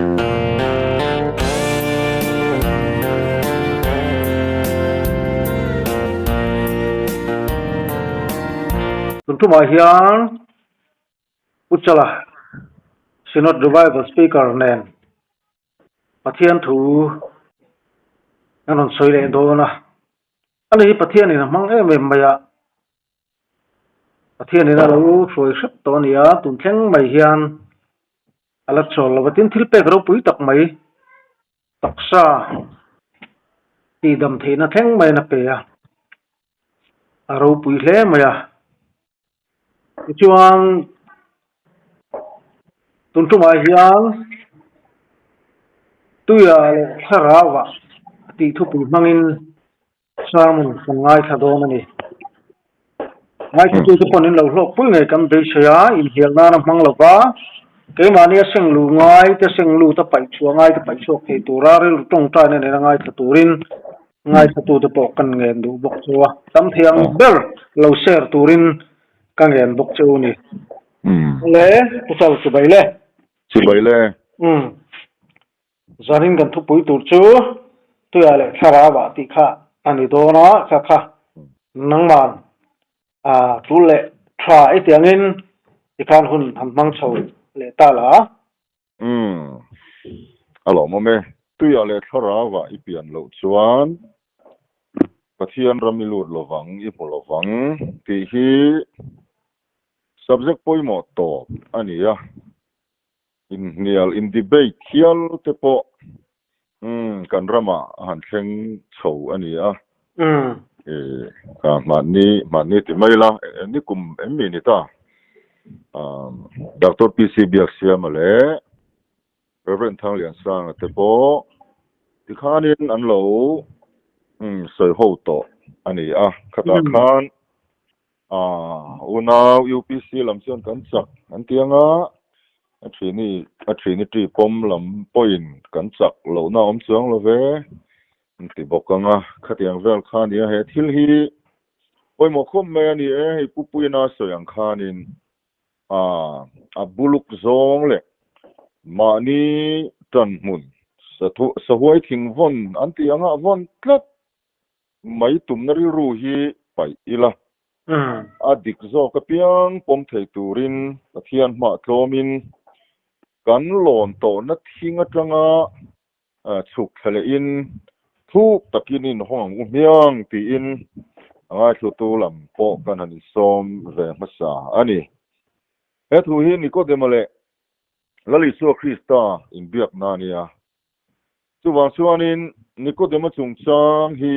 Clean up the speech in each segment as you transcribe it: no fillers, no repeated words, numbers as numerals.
Tun tumah hian Pu Chala Synod Revival Speaker nen Pathian thu an rawn sawi leh dawn a, ani hi Pathianin a hmang em em mai a, Pathianin a lo hruai hrep tawh a ni a, tun thleng mai hian a la chawl lo va, tin thil pek ropui tak mai taksa tihdam theihna thleng maiin a pe a, a ropui hle mai a. Tichuan tun tumah hian tuia leh thlarauah tih thupui hmangin sermon kan ngaithla dawn a ni. Ngaithlatute pawhin in lo hlawkpui ngei kan beisei a, inhnial nana hmang lova keimahni a seng luh ngai te seng lut a paih chhuah ngai te paih chhuak thei tura rilru tawngtaina nena ngaithla turin Ngaithlatute pawh kan ngen duh bawk chu a, tam thei ang ber lo share turin ka ngen bawk chu ni. Le, Pu Chal chibai le. Chibai le. Umm. Zanin kan thupui tur chu Tuia leh Thlarau-ah tih kha a ni dawn a, kha kha nangman a tul leh tha i tih angin tikhan hun han hmang chho leh ta la. Umm. A lawmawm e. Tuiah leh thlarauah i pian loh chuan Pathian ram i lut lovang, i hmu lovang tih hi subject pawimawh tawp a ni a. Inhnial, in debate hial te pawh umm kan ramah a han thleng chho a ni a. E ka mahni mahni ti mai la ni kum em mi ni ta Doctor PC Biaksiama leh Rev Thangliansanga te pawh tikhanin an lo sawi ho tawh a ni a khatah khan unau UPC lam chuan kan chak an ti anga a thini a trinity pawm lam pawhin kan chak lohna awm chuang lo ve. An ti bawk ang a, khatiang vel kha a nia, he thil hi pawimawh khawp mai a ni e, hei Pu Puina sawi ang khanin a buluk zawng leh mahni ṭanhmun sahuai thing vawn an tih anga vawn tlat mai tumna rilru hi paih ila, a dik zawk apiang pawm thei turin Pathian hmah tlawmin kan lawn tawhna thing aṭanga Chhuk thla lehin thuk takin in hawng ang u hmiang tiin a ngaithlutu lam pawh kan han insawm ve hmasa a ni. He thu hi Nikodema leh Lal Isua Krista inbiakna a nia. Chuvang chuanin Nikodema chungchang hi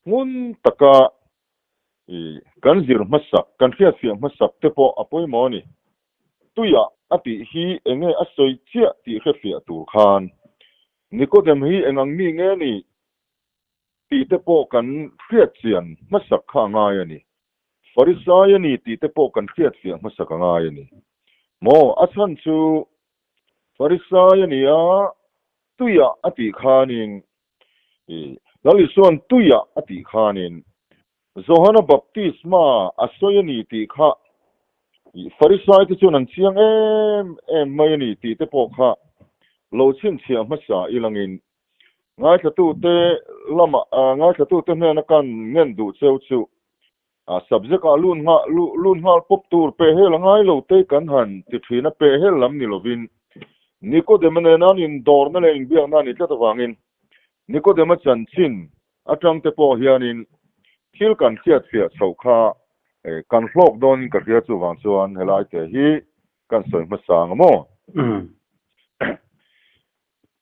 hmun taka kan zir hmasak, kan hriatfiah hmasak te pawh a pawimawh a ni. Tuiah a tih hi enge a sawi chiah tih hrefiah tur khan Nikodem hi eng ang mi nge ni tih te pawh kan hriatchian hmasak kha a ngai a ni. Farisai a ni tih te pawh kan hriatfiah hmasak a ngai a ni. Maw a chhan chu Farisai a ni a, tuiah a tih khanin Lal Isua'n tuiah a tih khanin Johana baptisma a sawi a ni tih kha Farisai te chuan an chiang em em mai a ni tih te pawh kha lo chhinchhiah hmasa ilangin ngaithlatute lamah ngaithlatute hnena kan ngen duh cheu chu subject ah lun nghah lun nghal pawp tur peh hel a ngai lo te kan han ti thin a peh hel lam ni lovin Nikodema nena an indawrna leh inbiakna a ni tlat avangin Nikodema chanchin Atang te pawh hianin thil kan hriatfiah chhoh kha kan hlawk dawnin ka hria chuvang chuan helai te hi kan sawi hmasa ang maw?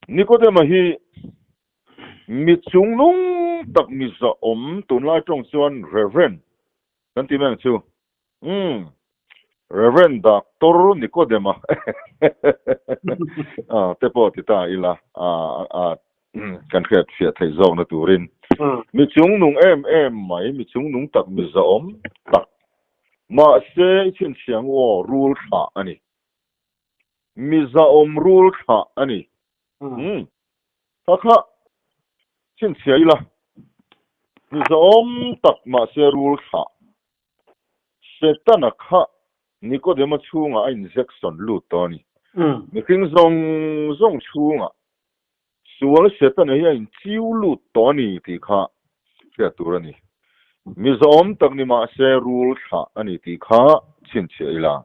Nikodema hi mi chungnung tak mi zahawm tunlai tawng chuan Reverend kan ti mai ang chu. Umm Reverend Doctor Nikodema te pawh ti ta ila kan hriat fiah theih zawkna turin mi chungnung em em mai, mi chungnung tak, mi zahawm tak mahse i chhinchhiang u aw rul thlah a ni. Mi zahawm rul thlah a ni. Umm kha kha chhinchhiah ila mi zahawm tak mahse rul thlah Setana kha Nikodema chhungah a injection lut tawh a ni. Mihring zawng zawng chhungah sual Setana hi a inchiu lut tawh a ni tih kha hriat tur a ni. Mi zawm tak ni mah se rul thlah a ni tih kha chhinchhiah ila.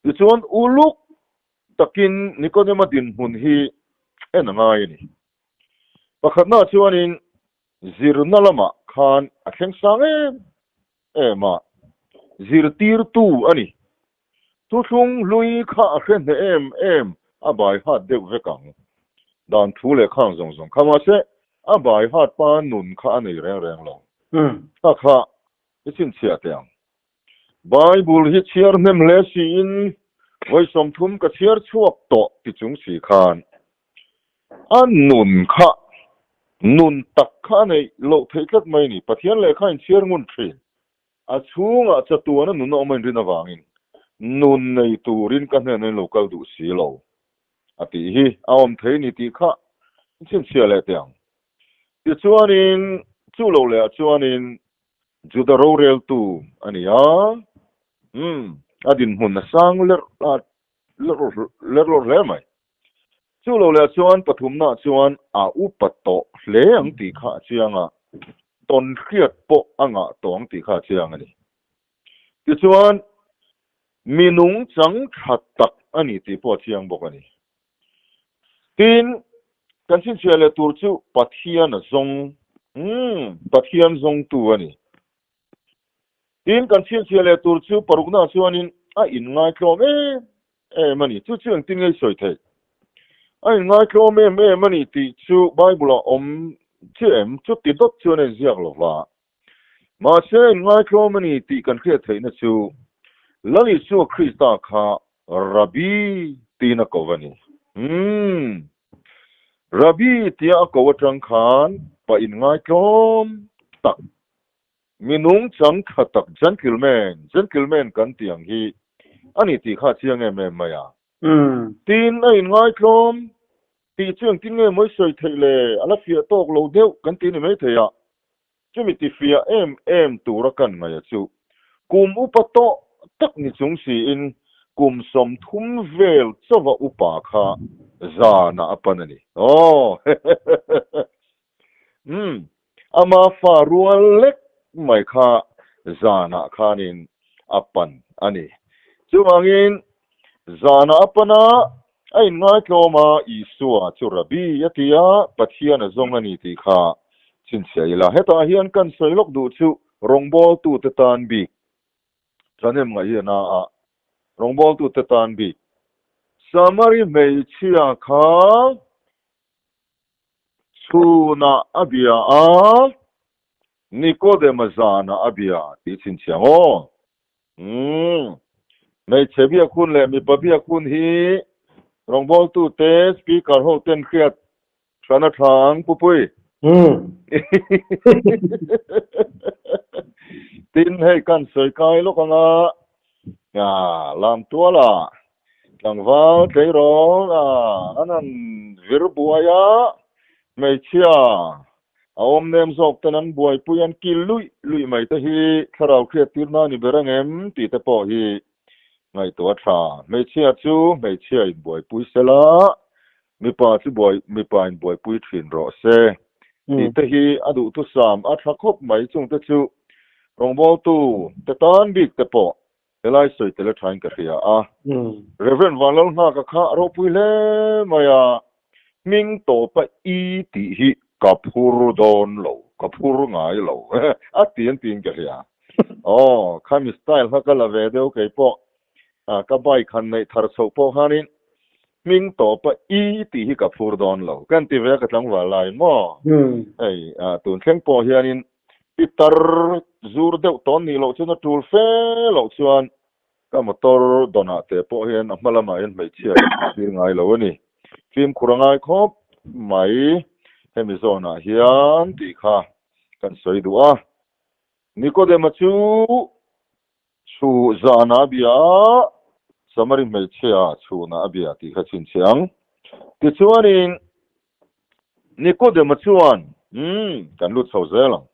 Tichuan uluk takin Nikodema dinhmun hi en a ngai a ni. Pakhatnaah chuanin zirna lamah khan a thleng sang em em a, zirtirtu a ni. Thuthlung hlui kha a hre hneh em em, a bai hat deuh vek ang. Dan thu leh khang zawng zawng kha mahse a bai hat pa nun kha a nei reng reng lo. Kha kha i chhinchhiah teh ang. Bible hi chhiar hnem hle siin vawi 30 ka chhiar chhuak tawh ti chung si khan a nun kha nun tak kha a neih loh theih tlat mai ni. Pathian lehkha in chhiar ngun thin. A chhungah chatuana nun a awm a inrin avangin nun nei turin ka hnenah in lo kal duh si lo a tih hi a awm thei ni tih kha chhinchhiah leh teh ang. Tichuanin chu lo lehah chuanin Juda roreltu a ni a, umm a dinhmun a sang lerh lerh lawr hle mai. Chu lo leh chuan pathumnaah chuan a upa tawh hle ang tih kha a chiang a, tawn hriat pawh a ngah tawh ang tih kha a chiang a ni. Tichuan, mi nungchang tha tak a ni tih pawh a chiang bawk a ni. Tin, kan chhinchhiah leh tur chu Pathian a zawng, umm, Pathian zawngtu a ni. Tin, kan chhinchhiah leh tur chu paruknaah chuanin a inngaitlawm em em a ni. Chu chu engtin nge i sawi theih? A inngaitlawm em em a ni tih chu Bible-ah awm chiah em? Chuti dawt chuan a inziak lo va. Mahse, a inngaitlawm a ni tih kan hriat theihna chu Lal Isua Krista kha Rabbi tiin a ko a ni. Umm. Rabbi tia a ko atang khan pa inngaitlawm tak Mi nungchang tha tak gentleman, gentleman kan tih ang hi a ni tih kha a chiang em em mai a. Tin, a inngaitlawm tih chu engtin nge mawi sawi theih le, a la fiah tawk lo deuh kan ti ni maithei a. Chumi ti fiah em em tura kan ngaih a chu kum upa tawh tak ni chung siin kum 30 vel chauha upa kha zanah a pan a ni. Aw hehehehe. Umm, ama fa rual lek mai kha zanah khanin a pan a ni. Chuvangin, zanah a pan a, a inngaitlawm a, Isua chu Rabbi a ti a, Pathian a zawng a ni tih kha chhinchhiah ila. Hetah hian kan sawi lawk duh chu rawngbawltute tan bik, thahnem ngaih hi a na a, rawngbawltute tan bik. Samari hmeichhia kha Chhunah a bia a, Nikodema zanah a bia tih chhinchhiang aw. Umm. Hmeichhe biak hun leh mipa biak hun hi rawngbawltute speaker ho ten hriat hran a tha ang Pupui. Umm. Tin hei kan sawi kai lawk ang a, lam tuala Tlangval tleirawl a an han vir buai a, hmeichhia a awm nem zawk ten an buaipui an kil luih luih mai te hi thlarau hriattirna a ni ber angem tih te pawh hi ngaihtuah a tha. Hmeichhia chu hmeichhia in buaipui sela, mipa chu buai mipa in buaipui thin rawh se tih te hi a duhthusam a tha khawp mai chungte chu rawngbawltu te tan bik te pawh Helai sawi tel a thain ka hria a. Rev. Vanlalnghaka kha a ropui hle mai a, hming tawpa i tih hi ka phur dawn lo, ka phur ngai lo a ti an tiin ka hria. Aw, khami style kha ka la ve deuh kei pawh, ka bike han neih thar chhoh pawh khanin hming tawpa i tih hi ka phur dawn lo kan ti ve a ka tlangval lai maw? Hei, tun thleng pawh hianin Pitar zur deuh tawn nih loh chuan a tul fe loh chuan ka motor dawnah te pawh hian a hma lamah hian hmeichhia ka hmuh tir ngai lo a ni. Fimkhur a ngai khawp mai hemi zawnah hian tih kha kan sawi duh a. Nikodema chu chhu zanah a bia a, Samari hmeichhia chhunah a bia tih kha chhinchhiah ang. Tichuanin Nikodema chuan, Umm, kan lut chho zel ang.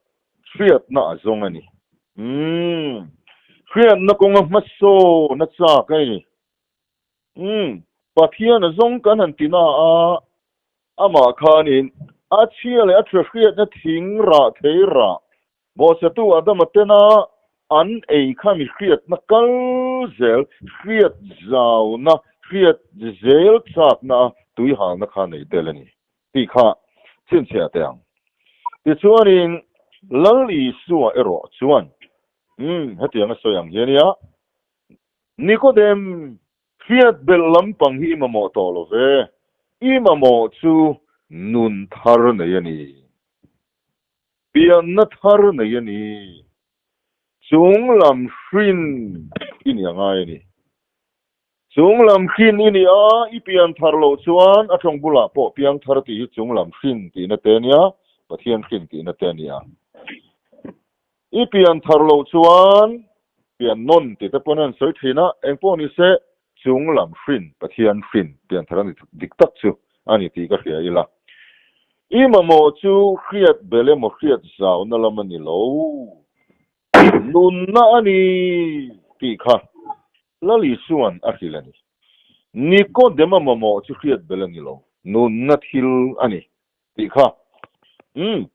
Hriatna a zawng a ni. Umm, hriatna kawnga hmasawn a chak a ni. Umm. Pathian a zawng kan han ti na a, amah khanin a chhia leh a tha hriatna thing rah thei rah Bawhchhetu Adama tena an ei kha mi hriatna kal zel, hriat zauna, hriat zel chakna a tuihalna kha nei tel a ni tih kha chhinchhiah teh ang. Tichuanin Lal Isua erawh chuan, Umm, hetiang a sawi ang hian nia, Nikodem, hriat belh lampang hi i mamawh tawh lo ve, i mamawh chu nun thar nei a ni. Pianna thar nei a ni. Chung lam hrin i ni a ngai a ni. Chung lam hrin i ni a, i pian thar loh chuan a tawng bulah pawh piang thar tih hi chung lam hrin tihna te a nia, Pathian hrin tihna te a ni a. I pian thar loh chuan pian nawn tih te pawhin an sawi thin a, eng pawh ni se chung lam hrin, Pathian hrin pian thar a ni dik tak chu a ni tih ka hria ila. I mamawh chu hriat bel emaw hriat zauna lam a ni lo, nunna a ni tih kha Lal Isua'n a hrilh a ni. Nikodema mamawh chu hriat bel a ni lo, nunna thil a ni tih kha umm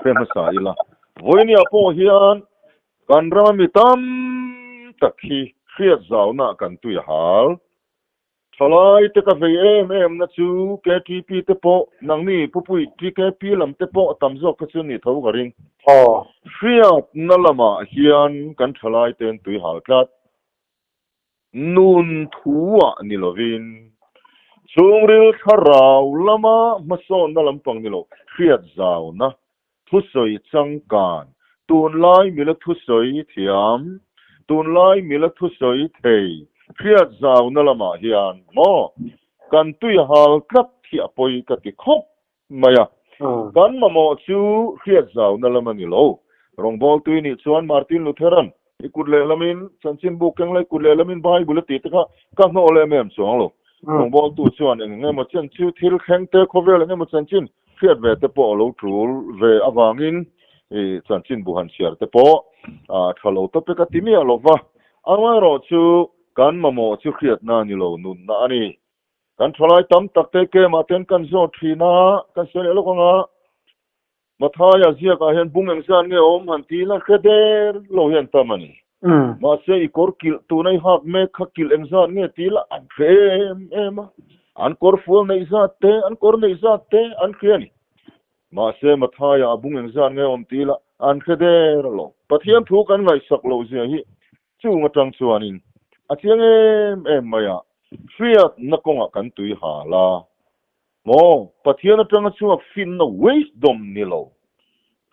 hre hmasa ila. Vawinia pawh hian kan rama mi tam tak hi hriat zauna kan tui a hal. Thalai te ka vei em em na chu KTP te pawh nangni Pupui TKP lam te pawh tam zawk kha chu ni tho ka ring. Hriatna lamah hian kan thalai ten tui hal tlat. Nun thu ah ni lovin chhungril thlarau lama hmasawnna lampang ni lo hriat zauna thusawi changkan, tunlai mila thusawi thiam, tunlai mila thusawi thei, hriat zauna lamah hian maw kan tui hal tlat hi a pawi ka ti khawp mai a. Kan mamawh chu hriat zauna lam a ni lo. Rawngbâwl tui nih chuan Martin Lutheran i kut lehlamin chanchinbu keng lai kut lehlamin Bible a tih te kha ka hnawh leh em em chuang lo. Rawngbâwltu chuan eng eng emaw chen chu thil thleng te, khawvel eng emaw chanchin hriat ve te pawh a lo tul ve avangin i chanchinbu han chhiar te pawh a tha lo ta pek a ti miah lo va. Amaherawhchu kan mamawh chu hriatna a ni lo, nunna a ni. Kan thalai tam tak te kemah ten kan zawt thin a, kan sawi leh lawk ang a, Mathaia ziakah hian bung engzat nge awm han ti ila hre der lo hian tam a ni. Mahse i kawr kilh tuna i hak mek kha kilh engzat nge ti ila an hre em em a, an kawr fual neih zat te, an kawr neih zat te an hria a ni. Mahse Mathaia a bung engzat nge awm ti ila an hre der lo. Pathian thu kan ngaihsak loh zia hi Chung atang chuanin a chiang em em mai a, hriatna kawngah kan tui hal a, maw? Pathian atanga chhuak finna wisdom ni lo,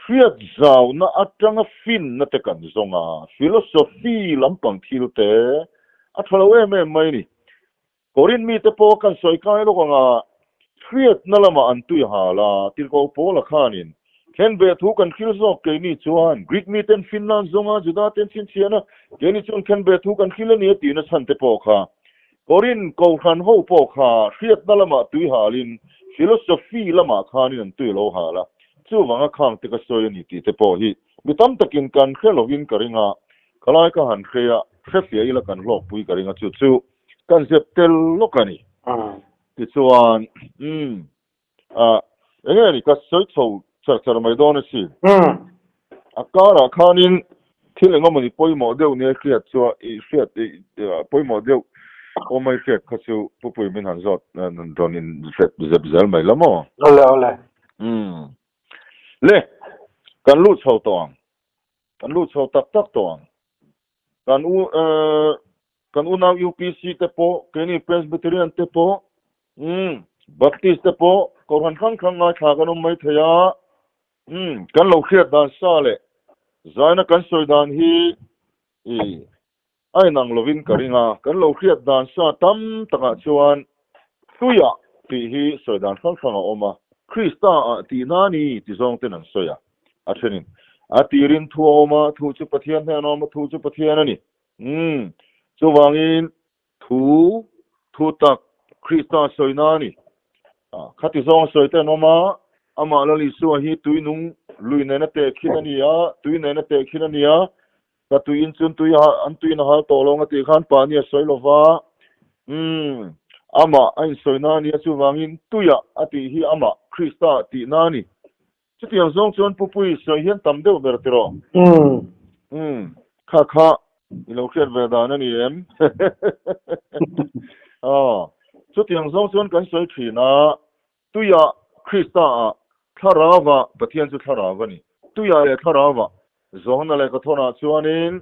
hriat zauna atanga finna te kan zawng a, philosophy lampang thil te a tha lo em em mai ni. Korin mite pawh kan sawi kai lawk ang a, hriatna lamah an tui hal a, tirhkoh Paula khanin, Khen ve thu kan hril zawk keini chuan, Greek miten finna an zawng a, Juda ten chhinchhiahna, keini chuan khen ve thu kan hril a ni a tihna chhan te pawh kha. Korin kohhran ho pawh kha hriatna lamah tui halin, philosophy lamah khanin an tui lo hal a, chuvanga khang te ka sawi a ni tih te pawh hi mi tam takin kan hre lovin ka ring a, khalai ka han hre a, hrefiah ila kan hlawkpui ka ring a, chu chu Kan zep tel lawk a ni. Tichuan, umm, ah, eng nge ni, ka sawi chho char char mai dawn a si. A karah khanin thil eng emawni pawimawh deuh nia hriat chu i hriat, pawimawh deuh awm mai hriat kha chu Pupui min han zawt, rawn in zep zep zel mai la maw? Awle, awle. Umm, le, kan lut chho tawh ang. Kan lut chho tak tak tawh ang. Kan u kan unau UPC te pawh, keini Presbyterian te pawh, umm Baptist te pawh Kohhran hrang hrang ngaithla kan awm mai thei a, umm kan lo hriat dan sa leh zaina kan sawi dan hi i a inang lovin ka ring a, kan lo hriat dan sa tam takah chuan tuiah tih hi sawi dan hrang hrang a awm a, Krista ah tihna a ni ti zawng ten an sawi a. A thenin, A tirin thu a awm a, thu chu Pathian hnen a awm a, thu chu Pathian a ni. Umm, chuvangin thu, thu tak Krista sawina a ni. Khati zawng a sawi te an awm a, amah Lal Isua hi tui nung lui nena tehkhin a ni a, tui nena tehkhin a ni a, ka tui in chun tui a, an tui in a hal tawh lo ang a tih khan Pani a sawi lo va. Umm, Amah a insawi na a nia, chuvangin tuiah a tih hi amah Krista tihna a ni. Chutiang zawng chuan Pu Pui sawi hian tam deuh ber tiraw? Umm. Kha kha i lo hriat ve dan a ni em? Aw. Chutiang zawng chuan kan sawi thin a, tuiah Krista ah Thlarauva Pathian chu Thlarau a ni. Tuiah leh Thlarauva Johana leh Kathawnah chuanin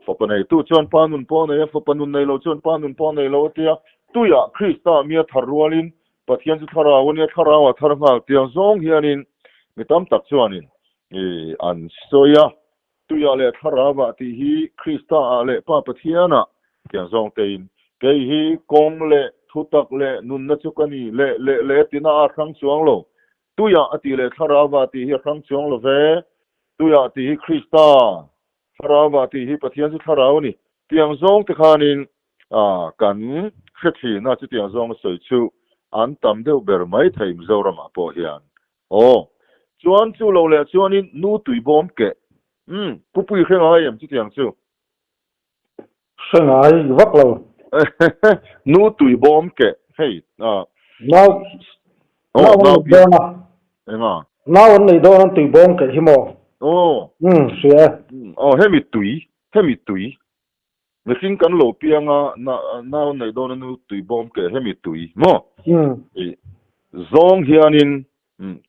Fapa neitu chuan Pa nun pawh a nei a, Fapa nun nei lo chuan Pa nun pawh a nei lo a ti a. Tuiah Krista mi a thar rualin Pathian chu Thlarau a nia, Thlarau a thar nghal tiang zawng hianin mi tam tak chuanin an sawi a. Tuiah leh Thlarauah tih hi Krista ah leh Pa Pathianah tiang zawng tein kei hi kawng leh thutak leh nunna chu ka ni leh leh leh tina a hrang chuang lo. Tuiah a tih leh Thlarauah tih hi a hrang chuang lo ve. Tuiah tih hi Krista, Thlarauah tih hi Pathian chu Thlarau a ni. Tiang zawng te khanin kan hre thin a, chutiang zawng a sawi chu an tam deuh ber mai thei Mizoramah pawh hian. Aw, chuan chu lo leh chuanin nu tui bawm keh. Umm, Pu Pui hre ngai em chutiang chu? Hre ngai vak lo. Nu tui bawm keh hei. Nau, nau an nei dawn a. Enga? Nau an nei dawn an tui bawm keh hi maw? Aw. Umm, hria e. Aw, hemi tui, hemi tui. Mihring kan lo piang a, nau an nei dawn a nu tui bawm keh hemi tui maw? Zawng hianin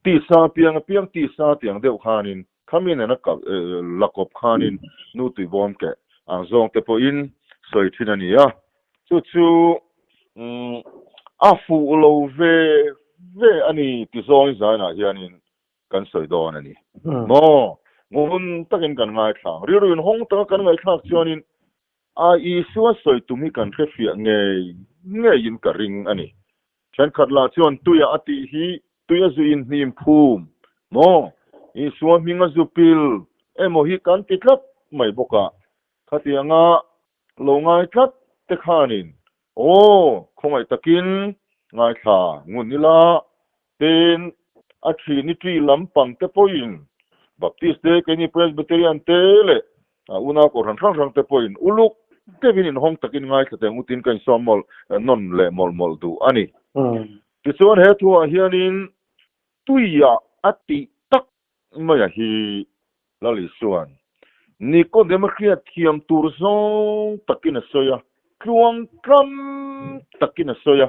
tisa piang a piang tisa tiang deuh khanin khami nena la kawp khanin nu tui bawm keh ang zawng te pawhin sawi thin a ni a. Chu chu a fuh lo ve ve a ni ti zawngin zainah hianin kan sawi dawn a ni. Maw? Ngun takin kan ngaithla ang. Rilru inhawng taka kan ngaihthlak chuanin a Isua sawi tum hi kan hrefiah ngei ngeiin ka ring a ni. Thenkhat lah chuan tuia a tih hi tui a zu inhnim phum maw? Isua hming a zu pil emaw hi kan ti tlat mai bawk a. Khatianga lo ngai tlat te khanin aw khawngaih takin ngaithla ngun ila Tin, a Trinity lampang te pawhin Baptist te, keini Presbyterian te leh a unau kohhran hrang hrang te pawhin uluk deuhin inhawng takin ngaithla teh ngutin ka insawm mawlh nawn leh mawlh mawlh duh a ni. Tichuan he thuah hianin tuiah a tih tak maia hi Lal Isua'n Nikodema hriat thiam tur zawng takin a sawi a, tluang tlam takin a sawi a,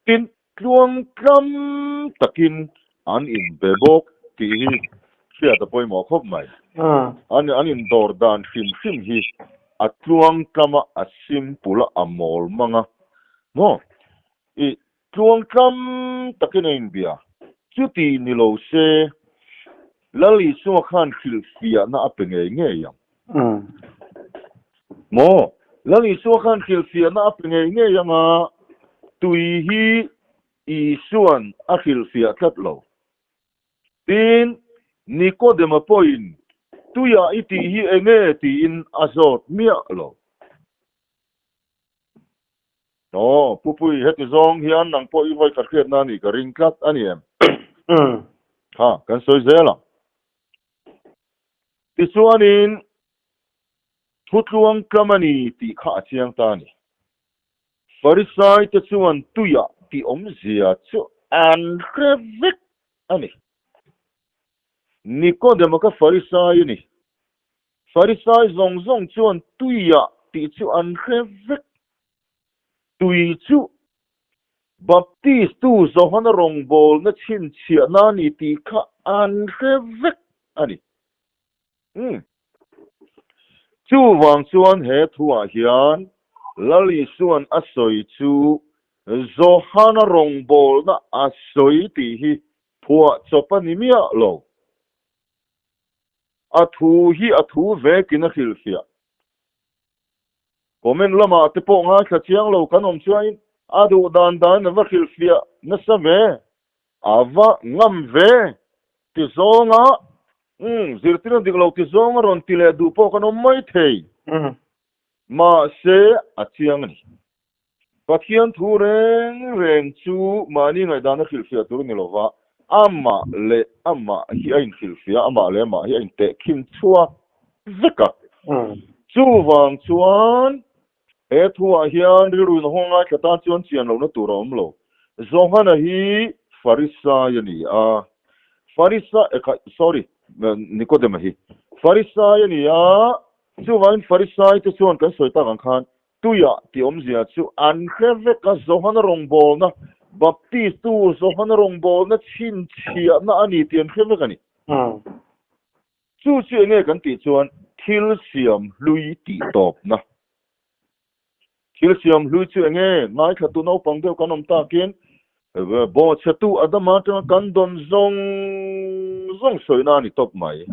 tin, Tluang tlam takin an inbe bawk tih hi hriat a pawimawh khawp mai. An an indawr dan hrim hrim hi a tluang tlam a, a simple a, a mawl mang a. Maw? I tluang tlam takin a inbia. Chuti ni lo se, Lal Isua khan hrilhfiahna a pe ngei ngei ang. Maw? Lal Isua khan hrilhfiahna a pe ngei ngei ang a, tui hi Isua'n a hrilhfiah tlat lo. Tin, Nikodema pawhin tuiah i tih hi eng nge tiin a zawt miah lo. Aw, Pu Pui, heti zawng hian nang pawh i vawi khat hriatna a nih ka ring tlat a ni em? Ha, kan sawi zel ang. Tichuanin, Thutluang tlam a ni tih kha a chiang ta a ni. Farisaite chuan tuiah tih awmzia chu an hre vek a ni. Nikodema kha Farisai a ni. Farisai zawng zawng chuan tuiah tih chu an hre vek. Tui chu Baptistu Johana rawngbawlna chhinchhiahna a ni tih kha an hre vek a ni. Umm. Chuvang chuan he thuah hian Lal Isua'n a sawi chu Johana rawngbawlna a sawi tih hi phuah chawp a ni miah lo. A thu hi a thu vekin a hrilhfiah. Comment lamah te pawh ngaithla chiang lo kan awm chuain a duh dan dan a va hrilhfiah nasa ve, a va ngam ve ti zawnga umm zirtir a dik lo ti zawnga rawn ti leh duh pawh kan awm mai thei. Mahse a chiang a ni. Pathian thu reng reng chu mahni ngaihdana hrilhfiah tur a ni lova, amah leh amah hi a inhrilhfiah a, amah leh amah hi a intehkhin chhuak vek a. Chuvang chuan He thuah hian rilru in haw ngaithla tan chuan chian lohna tur a awm lo. Johana hi Farisai a ni a, Farisa, sorry, Nikodema hi Farisai a ni a, chuvangin Farisai te chuan kan sawi tak ang khan Tuiah tih awmzia chu an hre vek a, Johana rawngbawlna, Baptist tu Johana rawngbawlna chhinchhiahna a ni tih an hre vek a ni. Chu chu enge kan tih chuan thil siam hlui tih tawpna. Thil siam hlui chu enge ngaithlatu naupang deuh kan awm takin bawhchhetu Adama atanga kan dawn zawng zawng sawina a ni tawp mai.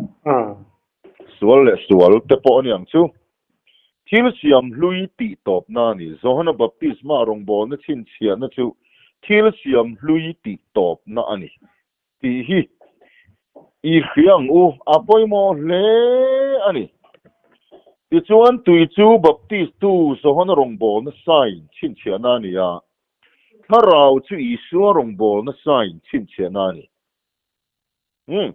Sual leh sual te pawh a ni ang chu. Thil siam hlui tih tawpna a ni. Johana Baptisma rawngbawlna chhinchhiahna chu thil siam hlui tih tawpna a ni tih hi i hria ang u, a pawimawh hle a ni. Tichuan, tui chu Baptistu Johana rawngbawlna sign chhinchhiahna a ni a, Thlarau chu Isua rawngbawlna sign chhinchhiahna a ni. Umm.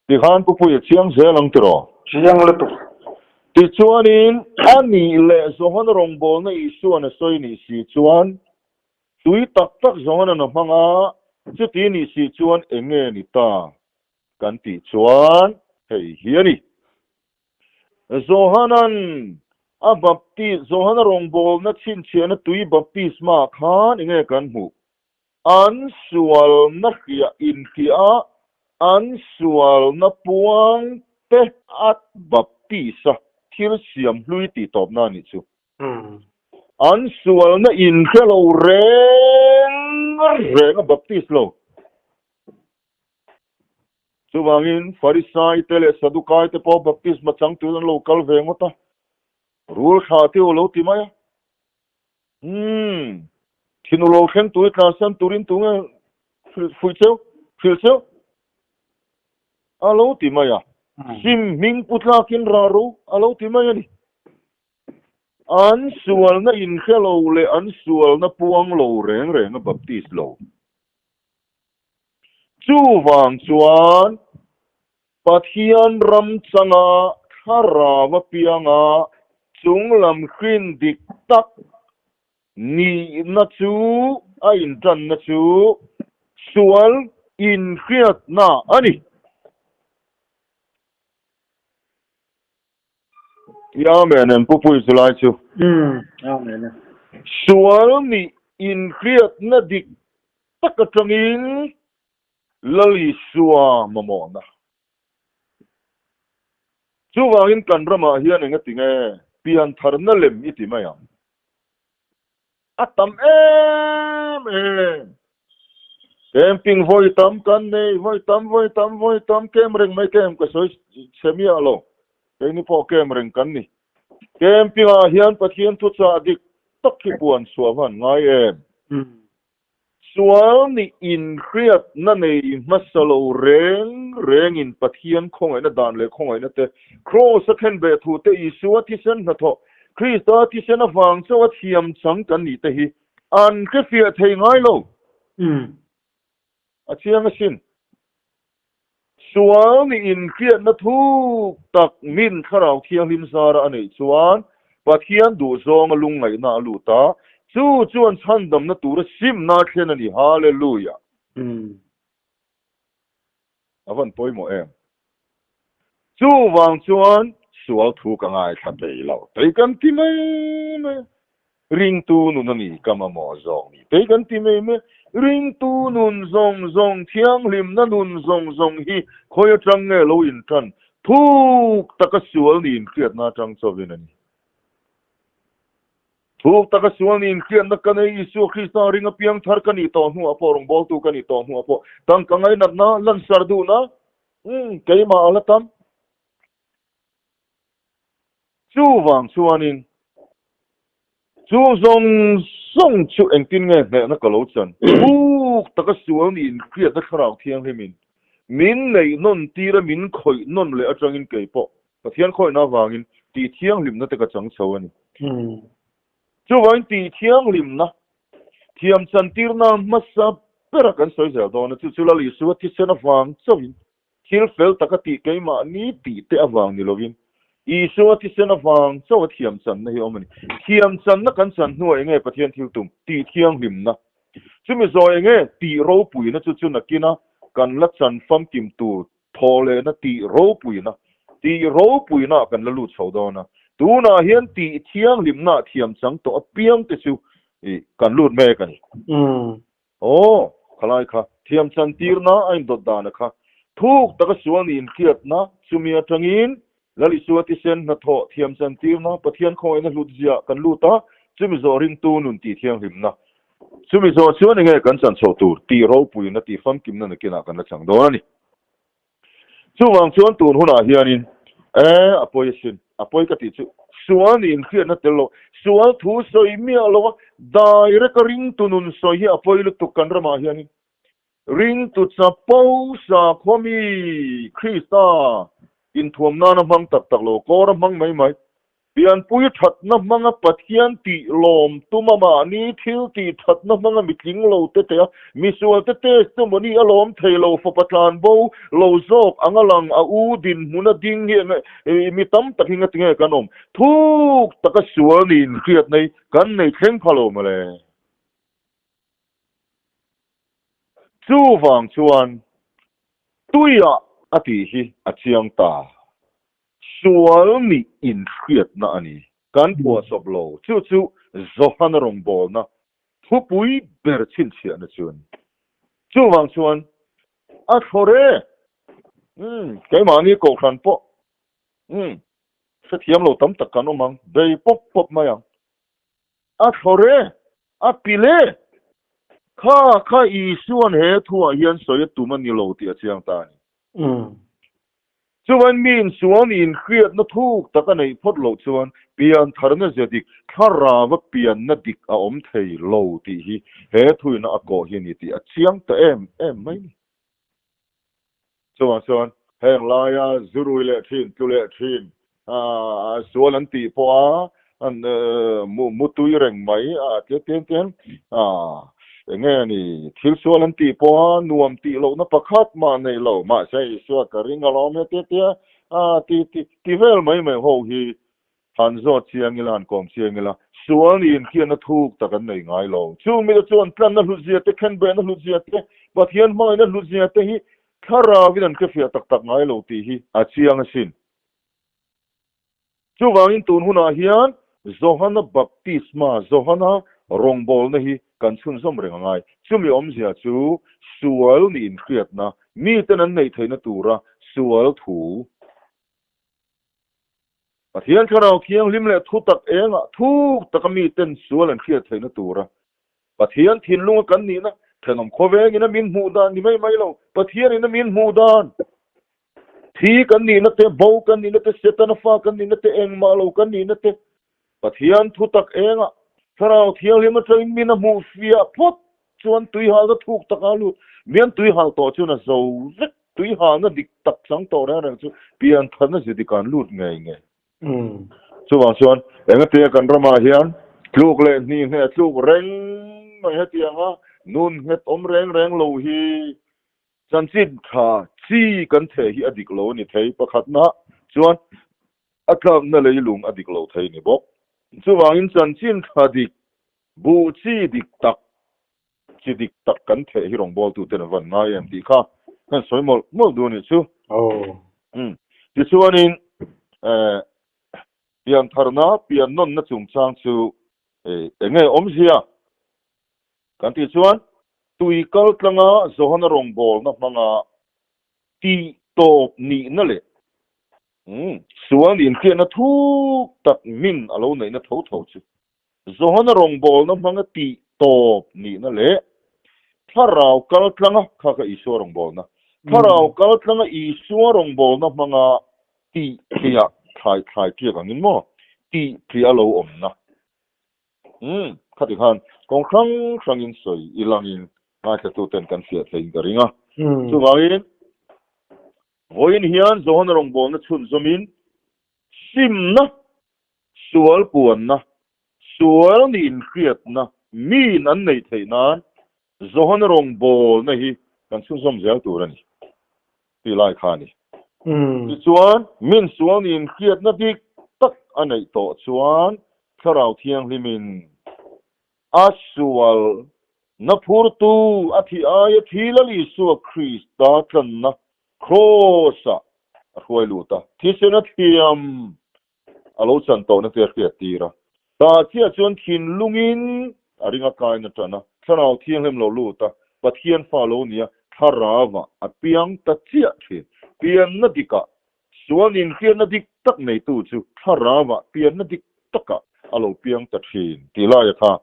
Tikhan Pu Puia chiang zel ang tiraw? Chiang lutuk. Tichuanin, a nih leh Johana rawngbawlna Isua'n a sawi nih si chuan, tui tak tak Johana'n a hmang a, chuti nih si chuan eng nge ni ta? Kan tih chuan hei hi a ni. Johana'n a baptis, Johana rawngbawlna chhinchhiahna tui baptisma khan eng nge kan hmuh? An sualna hriah inhriah a, an sualna puang te a baptist a thil siam hlui tih tawpna a nih chu. An sualna inhre lo reng reng a baptist lo. Chuvangin Farisai te leh Sadukai te pawh baptisma chang turin an lo kal ve ngawt a, rul thla te u lo ti mai a. Umm, thin u lo thleng tui tlan san turin tunge hrilh fuih cheu, hrilh cheu? A lo ti mai a. Sim hming pu tlakin rah ro a lo ti mai a ni. An sualna inhre lo leh an sualna puang lo reng reng a baptist lo. Chuvang chuan Pathian ram changa thlarau apianga chunglam hrin dik tak nihna chu a intanna chu sual inhriatna a ni. I Amen em Pu Pui chulai chu? Amen e. Sual nih inhriatna dik tak atangin Lal Isua mamawhna. Chuvangin kan ramah hian enga tinge piantharna lem i ti mai ang? A tam em em. Camping vawi tam kan nei, vawi tam, vawi tam, vawi tam kem reng mai kem ka sawi chhe miah lo. Keini pawh kem reng kan ni. Camping ah hian Pathian thuchah dik tak hi puan chhuah van ngai em? Sual nih inhriatna nei hmasa lo reng rengin Pathian khawngaihna dan leh khawngaihna te, Kraws a khen beh thu te, Isua thisen hnathawh, Krista thisen avang chauh a thiam chang kan nih te hi an hrefiah thei ngai lo. A chiang asin. Sual nih inhriatna thuk tak min Thlarau Thianghlim zara a neih chuan Pathian duhzawnga lungngaihna a lut a, chu chuan chhandamna tura simna a thlen a ni. Hallelujah! A van pawimawh em? Chuvang chuan sual thu ka ngaithla thei lo, tei kan ti mai mai a. Ringtu nun a ni ka mamawh zawk ni, tei kan ti mai mai a. Ringtu nun zawng zawng, thianghlimna nun zawng zawng hi khawi atang nge lo intan thuk taka sual niin hriatna atang chauhin a ni. Thuk taka sual niin hriatna ka nei, Isua Krista ring apiang thar ka nih tawh hnuah pawh, rawngbawltu ka nih tawh hnuah pawh, tangka ngainatna, lansar duhna, Umm, keimah a la tam. Chuvang chuanin chu zawng zawng chu engtin nge hnehna ka lo chan? Thuk taka sual niin hriatna thlarau thianghlimin min neih nawn tir a, min khawih nawn leh atangin kei pawh Pathian khawihna avangin tih thianghlimna te ka chang chho a ni. Chuvangin tih thianghlimna thiam chantirna hmasa bera kan sawi zel dawn a, chu chu Lal Isua thisen avang chauhin thil fel taka tih keimahni tih te avang ni lovin Isua thisen avang chauh a thiam channa hi a awm a ni. Thiam channa kan chan hnuah enge Pathian thil tum? Tih thianghlimna. Chumi zawi enge tih ropuina chu chu nakina kan la chan famkim tur thawh lehna tih ropuina, tih ropuina ah kan la lut chho dawn a. Tunah hian tih thianghlimna ah thiam chang tawh apiang te chu kan lut mek a ni. Aw, khalai kha, thiam chantirna a indawt dana kha, thuk taka sual nih inhriatna, chumi atangin Lal Isua thisen hnathawh thiam chantirna, Pathian khawngaihna hlut ziah kan lut a, chumi zawh ringtu nun tih thianghlimna. Chumi zawh chuan enge kan chan chhoh tur tih ropuina tih famkimna nakinah kan la chang dawn a ni. Chuvang chuan tun hunah hianin, E, a pawi asin, a pawi ka tih chu, sual nih inhriatna tel lo, sual thu sawi miah lo a, direct a ringtu nun sawi hi a pawi lutuk kan ramah hianin. Ringtu chapo sakhua mi Krista inthuam nana hmang tak tak lo, kawr a hmang mai mai. Pianpui thatna hmanga Pathian tih lawm tuma mahni thil tih thatna hmanga mitling lo te te a, misual te test chu mawni a lawm thei lo, fapa tlan bo lo zawk anga lang a u dinhmuna ding hi enge mi tam tak hi ngatinge kan awm thuk taka sual niin hriatna hi kan nei thleng pha lo mawle. Chuvang chuan tuiah a tih hi a chiang ta. Sual nih inhriatna a ni. Kan phuahchawp lo. Chu chu Johana rawngbawlna thupui ber chhinchhiahna chu a ni. Chuvang chuan a thlawr e. Umm, keimahni kohhran pawh umm hrethiam lo tam tak kan awm ang, bei pawp pawp mai ang. A thlawr e, a pilh e. Kha kha Isua'n he thuah hian sawi a tum a ni lo tih a chiang ta a ni. Chuan mi insual nih inhriatna thuk tak a neih phawt loh chuan piantharna ze dik, thlarava pianna dik a awm thei lo tih hi he thuina a kawh hi a ni tih a chiang ta em em mai ni. Chuvang chuan heng laia zurui leh thin, tlu leh thin, sual an tih pawh a an mutui reng mai a tia tian tian eng nge ni thil sual an tih pawh a nuam tih lohna pakhat mah nei lo mahse Isua ka ring alawm he tia tia ti ti ti vel mai mai ho hi han zawt chiang ila han kawm chiang ila sual niin khian a thuk tak an nei ngai lo chung mite chuan tlanna hlutzia te khenbehna hlutzia te Pathian hmangaihna hlutzia te hi thlarauin an hrefiah tak tak ngai lo tih hi a chiang asin. Chuvangin tun hunah hian Johana baptisma, Johana rawngbawlna hi kan chhunzawm reng a ngai. Chumi awmzia chu sual nih inhriatna, miten an neih theihna tura sual thu. Pathian Thlarau Thianghlim leh thutak engah thuk taka miten sual an hriat theihna tura Pathian thinlunga kan nihna, thenawm khawvengin a min hmuh dan ni mai mai lo, Pathianin a min hmuh dan. Thi kan nihna te, bo kan nihna te, Setana fa kan nihna te, engmah lo kan nihna te, Pathian thutak engah Thlarau Thianghlim atangin min a hmuh fiah phawt chuan tuihalna thuk taka lut. Mian tuihal tawh chuan a zo vek. Tuihalna dik tak chang tawh reng reng chu piantharna zi dik an lut ngei ngei. Chuvang chuan engatia kan ramah hian tluk leh hnih hneh tluk reng mai hetianga nun nghet awm reng reng lo hi Chanchin tha chi kan theh hi a dik lo a ni thei. Pakhatna chuan a tlakna leilung a dik lo thei ni bawk. Chuvangin chanchin tha dik, buh chi dik tak, chi dik tak kan theh hi rawngbawltuten a van ngai em tih kha kan sawi mawlh mawlh duh a nih chu. Tichuanin piantharna, piannawnna chungchang chu eng nge awmzia? Kan tih chuan tui kal tlanga Johana rawngbawlna hmanga tih tawp nihna leh sual nih inhriatna thuk tak min a lo neihna tho tho chu Johana rawngbawlna hmanga tih tawp nihna leh thlarau kal tlanga kha kha Isua rawngbawlna thlarau kal tlanga Isua rawngbawlna hmanga tih tliah thlai thlai tiak angin maw tih tliah a lo awmna Umm, khati khan kawng hrang hrangin sawi i langin ngaithlatuten kan fiah theiin ka ring a. Chuvangin, vawiin hian Johana rawngbawlna chhunzawmin simna, sual puanna, sual nih inhriatna miin an neih theih nan Johana rawngbawlna hi kan chhunzawm zel tur a ni tih lai kha a ni. Tichuan, min sual niin hriatna dik tak a neih tawh chuan Thlarau Thianghlimin a sual na phurtu a thih aia thi Lal Isua Krista tlanna Kraws-ah a hruai lut a, thisen a thiam a lo chan tawhna te a hriat tir a. Tah chiah chuan thinlungin a ring a kain a tan a, Thlarau Thianghlim lo lut a, Pathian fa lo nia Thlarauah a piang ta chiah thin. Pianna dikah sual inhriatna dik tak neitu chu Thlarauah pianna dik takah a lo piang ta thin tih laia kha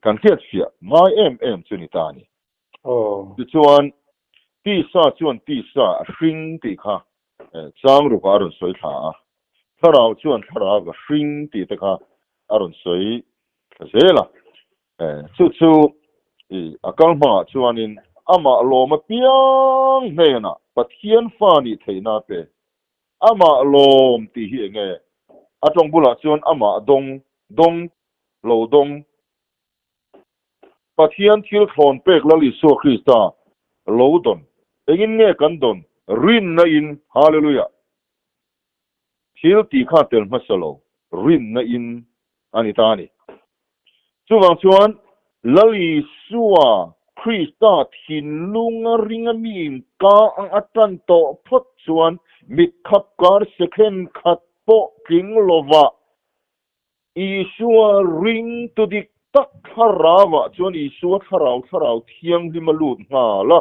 kan hriatfiah ngai em em chu ni ta a ni. Tichuan, tisa chuan tisa a hring tih kha chang rukah a rawn sawi thla a, thlarau chuan thlarau a hring tih te kha a rawn sawi thla zel a. Chu chu a kal hmangah chuanin amah lawm apiang hnenah Pathian fa nih theihna a pe. Amah lawm tih hi eng nge? A tawng bulah chuan amah dawng, dawng, lo dawng Pathian thil thlawn pek Lal Isua Krista lo dawn. Engin nge kan dawn? Rinna in. Hallelujah! Thil tih kha tel hmasa lo, rinna in a ni ta a ni. Chuvang chuan Lal Isua Krista thinlunga ringa mi in ka ang a tan tawh phawt chuan mitkhap kar second khat pawh tling lovah Isua ring tu dik tak thlarauah chuan Isua thlarau thlarau thianghlim a lut nghal a,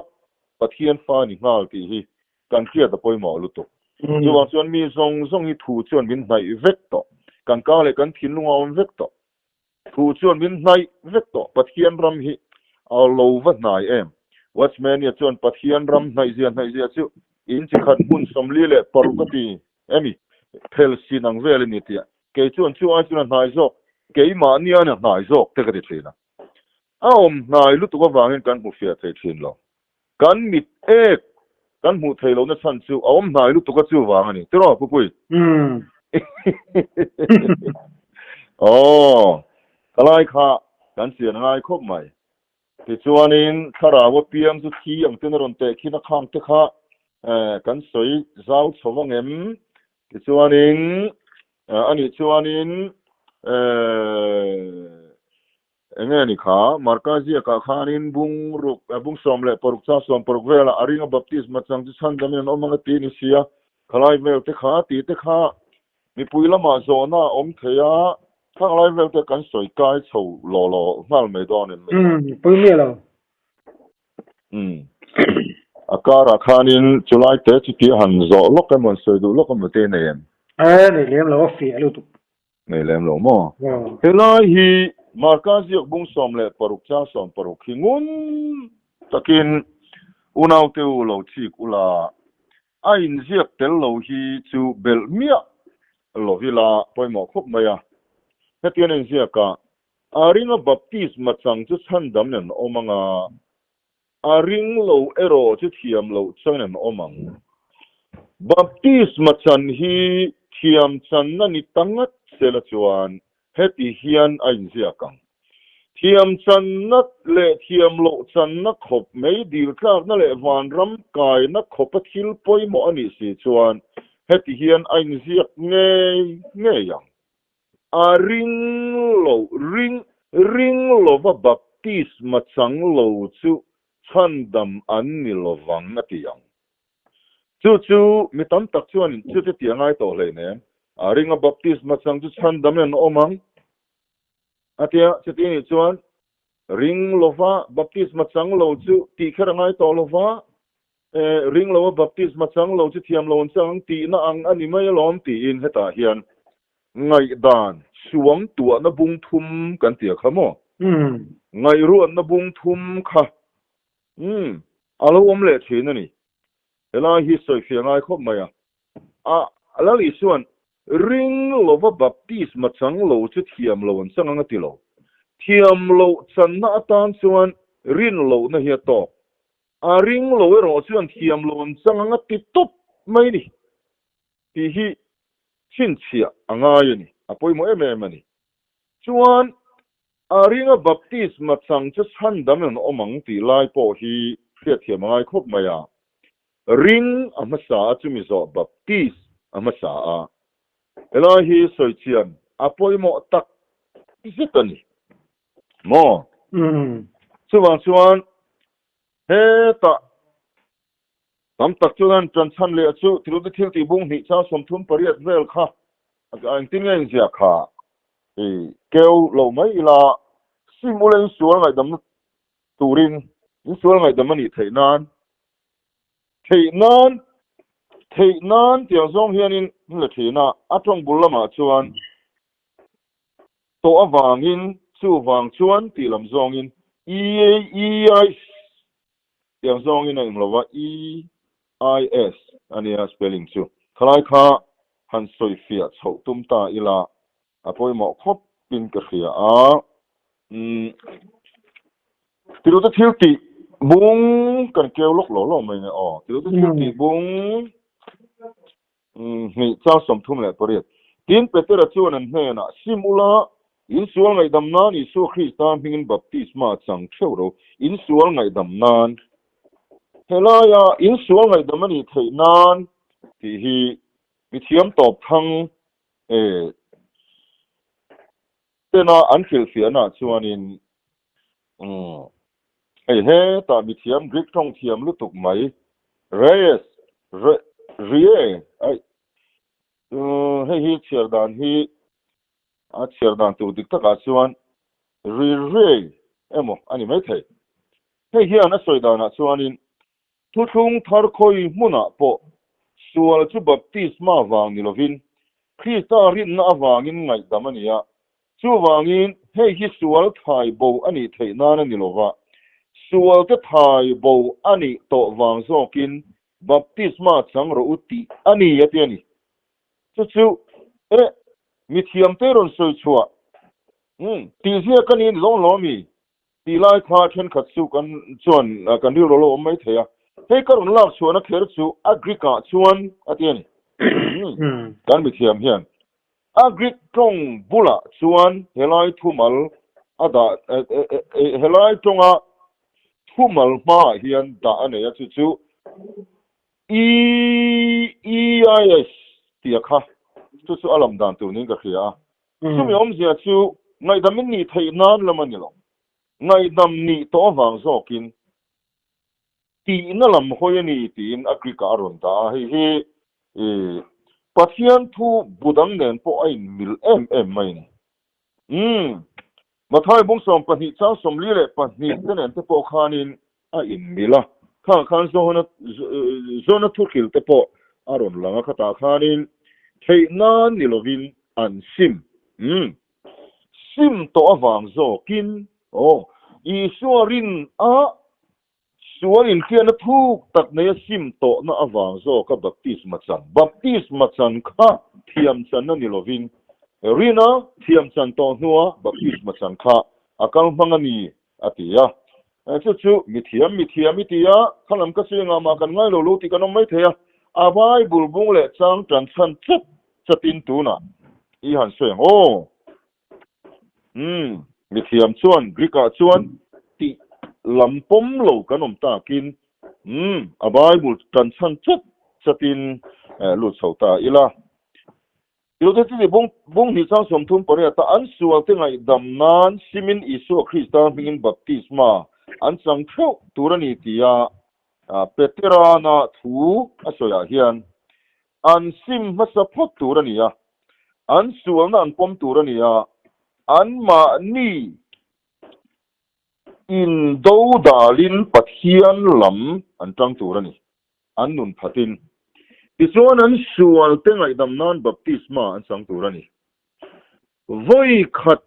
Pathian fa a ni nghal tih hi kan hriat a pawimawh lutuk. Chuvang chuan mi zawng zawng hi thu chuan min hnaih vek tawh, kan kang leh kan thinlung a awm vek tawh. Thu chuan min hnaih vek tawh, Pathian ram hi a lo va hnai em? Watchman-ia chuan Pathian ram hnaihzia hnaihzia chu in chi khat hmun 46 a ti emi? Phel sin ang vel a ni tia Kei chuan chu ai chuan a hnai zawk, keimahni aiin a hnai zawk te ka ti thin a. A awm hnai lutuk avangin kan hmu fiah thei thin lo. Kan mit ek kan hmuh theih lohna chhan chu a awm hnai lutuk a chu vang a ni. Tiraw Pupui? Aw, ka lai kha kan chian a ngai khawp mai. Tichuanin thlarau apiang chu thi ang ten a rawn teh khin a khang te kha kan sawi zau chho vang em? Tichuanin anih chuanin eng nge ni kha Marka ziakah khanin bung ruk bung 16 chang 16 velah a ringa baptisma chang chu chhandamin an awm ang a ti a ni sia, khalai vel te kha tih te kha Mipui lamah zawhna a awm thei a, khang lai vel te kan sawi kai chho law law nghal mai dawn em mai. Umm, pui miah lo. Umm, a karah khanin chulai te chutia han zawh lawk emaw han sawi duh lawk emaw te nei em? E, nei lem lo, a fiah lutuk. Nei lem lo maw? Helai hi Marka ziak bung 16 chang 16 hi ngun takin unaute u lo chik ula A inziak tel lo hi chu belh miah lo ila pawimawh khawp mai a. Hetiang a inziak a, A ringa baptisma chang chu chhandam nen awm ang a, a ring lo erawh chu thiam loh chang nen awm ang. Baptisma chan hi thiam channa ni ta ngat sela chuan Heti hian a inziak ang. Thiam channa leh thiam loh channa khawp mei dil tlakna leh vanram kaina khawpa thil pawimawh a nih si chuan heti hian a inziak ngei ngei ang. A ring lo, ring, ring lova baptisma chang lo chu chhandam an ni lovang a ti ang. Chu chu mi tam tak chuan chu te tih a ngai tawh hleinem. A ringa baptisma chang chu chhandam in an awm ang a tia, chuti nih chuan ring lova baptisma chang lo chu tih kher a ngai tawh lova, ring lova baptisma chang lo chu thiam lo an chang ang tihna ang a ni mai alawm tiin hetah hian ngaihdan suang tuahna bung thum kan ti a kha maw? Ngaihruatna bung thum kha Umm, a lo awm leh thin a ni. Helai hi sawifiah ngai khawp mai a. A Lal Isua'n ring lova baptisma chang lo chu thiam lo an chang ang a ti lo. Thiam loh channa atan chuan rin lohna hi a tawk. A ring lo erawh chuan thiam lo an chang ang a ti tawp mai ni. Tih hi chhinchhiah a ngai a ni. A pawimawh em em a ni. Chuan A ringa baptisma chang chu chhandam in awm ang tih lai pawh hi hriatthiam a ngai khawp mai a. Ring a hmasa a chumi zawh baptist a hmasa a. Helai hi sawi chian a pawimawh tak zet a ni maw? Chuvang chuan hetah tam tak chuan an ṭan chhan leh chu Tirute thil tih bung hnih chang 38 vel kha engtin nge inziah kha i keu lo mai ila sim ula insual ngaihdamna turin insual ngaihdam a nih theih nan theih nan theih nan tiang zawng hianin an la thin a, a tawng bul lamah chuan tawh avangin chuvang chuan tih lam zawngin E E I tiang zawngin a englo va E I S a nia spelling chu khalai kha han sawifiah chhoh tum ta ila a pawimawh khawp in ka hria a. Umm Tirute thil tih bung kan keu lawk lo lo mai nge aw. Tirute thil tih bung umm hnih chang 38. Tin Petera chuan an hnenah, Sim ula, in sual ngaihdam nan Isua Krista hmingin baptisma chang theuh ro, in sual ngaihdam nan. Helaia in sual ngaihdam a nih theih nan tih hi mithiam tawp thang e tena an hrilhfiahnaah chuanin umm hei hetah mithiam Greek tawng thiam lutuk mai Reyes Re Rie aih umm hei hi chhiar dan hi a chhiar dan tur dik takah chuan Ri Riei emaw a ni maithei. Hei hian a sawi danah chuanin Thuthlung thar khawi hmunah pawh sual chu baptisma vang ni lovin Krista rinna avangin ngaihdam a ni a. Chuvangin hei hi sual thai bo a nih theih nan a ni lova, sualte thai bo a nih tawh vang zawkin baptisma chang rawh u tih a ni a ti a ni. Chu chu eh mithiamte rawn sawi chhuah tih ziak a ni lawng lawm i. Tih lai kha thenkhat chu kan chuan kan rilru lo awm mai thei a, hei ka rawn lak chhuahna kher chu a Greek ah chuan a ti a ni. Kan mithiam hian a Greek tawng bulah chuan helai thumal a dah helai tawnga thumal hmaah hian dah a nei a, chu chu E E I S tia kha chu chu a lam dan tur niin ka hria a. Chumi awmzia chu ngaihdam in nih theih nan lam a ni lo. Ngaihdam nih tawh avang zawkin tihna lam hawi a ni tiin a Greek ah a rawn dah a. Hei hi Pathian thu bu dang nen pawh a inmil em em mai a ni. Umm, Mathai bung 12 chang 42 te nen te pawh khanin a inmil a. Khangah khan Johana Johna thuhril te pawh a rawn lang a, khatah khanin theih nan ni lovin an sim. Umm, sim tawh avang zawkin aw, Isua rin a sual inhriatna thuk tak nei a sim tawhna avang zawka baptisma chan. Baptisma chan kha thiam channa ni lovin rina thiam chan tawh hnua baptisma chan kha a kal hmang a ni a ti a. Chu chu mithiam mithiam i ti a, kha lam ka sawi engah mah kan ngai lo lo tih kan awm mai thei a, a Bible bung leh chang tan chhan chat chatin tunah i han sawi ang aw. Umm, mithiam chuan Greek ah chuan tih lam pawm lo kan awm takin umm a Bible tan chhan chat chatin lut chho ta ila. Tute chu ni bung bung hnih chang 38 a an sualte ngaihdam nan simin Isua Krista hmingin baptisma an chang theuh tur a ni tia Peterana thu a sawiah hian an sim hmasa phawt tur a ni a, an sualna an pawm tur a ni a, anmahni indo dalin Pathian lam an tang tur a ni. an nun phatin. Tichuan an sualte ngaihdam nan baptisma an chang tur a ni. Vawi khat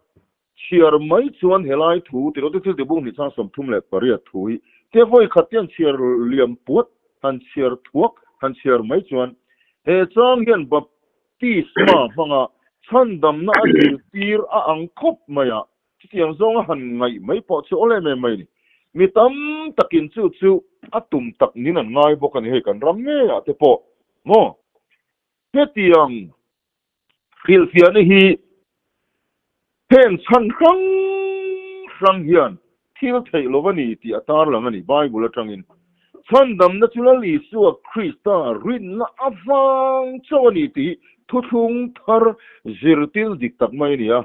chhiar mai chuan helai thu ti lote thil tibung hnih chang 38 thu hi tia vawi khat te an chhiar liam puat han chhiar thuak han chhiar mai chuan he chang hian baptisma hmanga chhandamna a zirtir a ang khawp mai a, Chutiang zawnga han ngaih mai pawh chu awle mai mai a ni. Mi tam takin chu chu a tum tak nin an ngai bawk a ni hei kan ram ngeiah te pawh maw. Hetiang hrilhfiahna hi heng chhan hrang hrang hian thil theih lo a ni tih a tarlang a ni Bible atangin. Chhandamna chu Lal Isua Krista rinna avang chauh a ni tih hi thuthlung thar zirtir dik tak mai a ni a.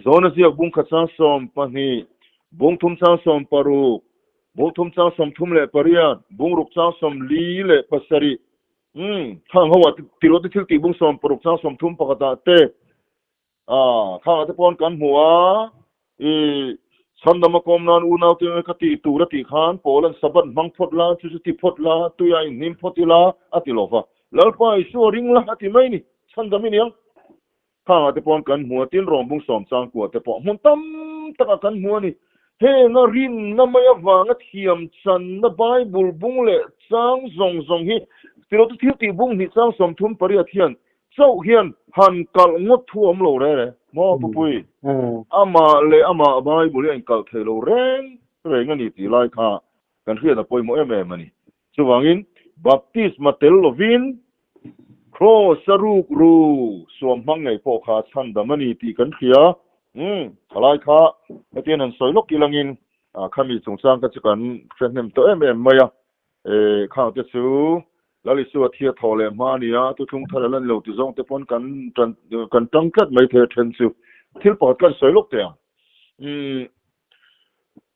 Zona ziak bung khat chang 12, bung thum chang 16, bung thum chang 38, bung ruk chang 47, umm, khang ho ah tiruah te thil tih bung 16 chang 30 pakhat ah te, A, khangah te pawn kan hmu a, i chhandam a kawm nan unau te ka tih tur a tih khan Paul an Sabbath hmang phawt la, chu chu ti phawt la, tuia inhnim phawt ila a ti lo va, Lalpa Isua ring la a ti mai ni, chhandam i niang. Khangah te pawn kan hmu a, tin rawngbung sawm changkua te pawh hmun tam takah kan hmu a ni. Heng a rinna mai avanga thiam channa Bible bung leh chang zawng zawng hi tilo te thil tih bung hnih chang 38 hian Chauh hian han kalh ngawt thu awm lo reng reng maw Pupui? Amah leh amah Bible hi a inkalh thei lo reng reng a ni tih lai kha kan hriat a pawimawh em em a ni. Chuvangin baptisma tel lovin Kraws a ruk ru suam hmang ngei pawh kha chhandam a ni tih kan hria. Umm, thalai kha hetiang han sawi lawk ilangin khami chungchang kha chu kan hre hnem tawh em em mai a. E, khang te chu Lal Isua thia thaw leh hma a ni a, thuthlung thar a la ni lo ti zawng te pawn kan tan kan tang tlat mai thei a then chu. Thil pakhat kan sawi lawk teh ang. Umm,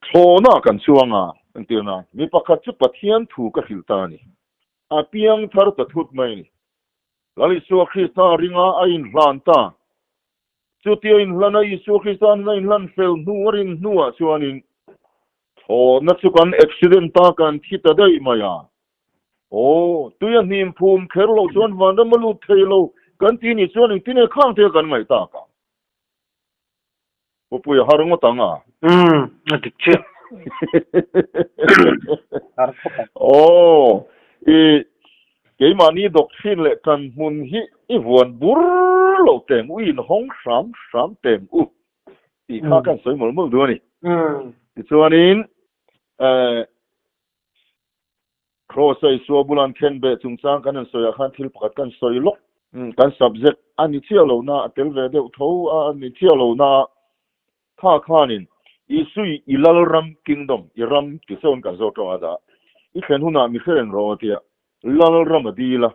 thlawhna kan chuang a, entirna, mi pakhat chu Pathian thu ka hrilh ta a ni. A piang thar ta thut mai a ni. Lal Isua Krista a ring a, a inhlan ta. Chutia inhlan a Isua Krista an a inhlan fel hnu a rin hnuah chuanin Thlawhna chu kan accident a kan thi ta daih mai a. Aw, tui a hnim phum kher loh chuan vanram a lut thei lo kan ti nih chuan engtin nge khang te kan ngaih tak ang? Pupui a har ngawt ang a. Umm, a dik chiah. Har khawp ang. Aw, i keimahni doctrine leh kan hmun hi i vuan bur lo teng u, i inhawng hram hram teng u. Tih kha kan sawi mawlh mawlh duh a ni. Tichuanin Kraws a Isua bula an khen beh chungchang kan han sawiah khan thil pakhat kan sawi lawk. Kan subject a ni chiah lo na, a tel ve deuh tho a ni chiah lo na a, kha khanin Isui i Lalram, Kingdom, i ram ti sawn kan zawt tawh a dah. I thlen hunah mi hre reng rawh a tia. Lalram a dil a,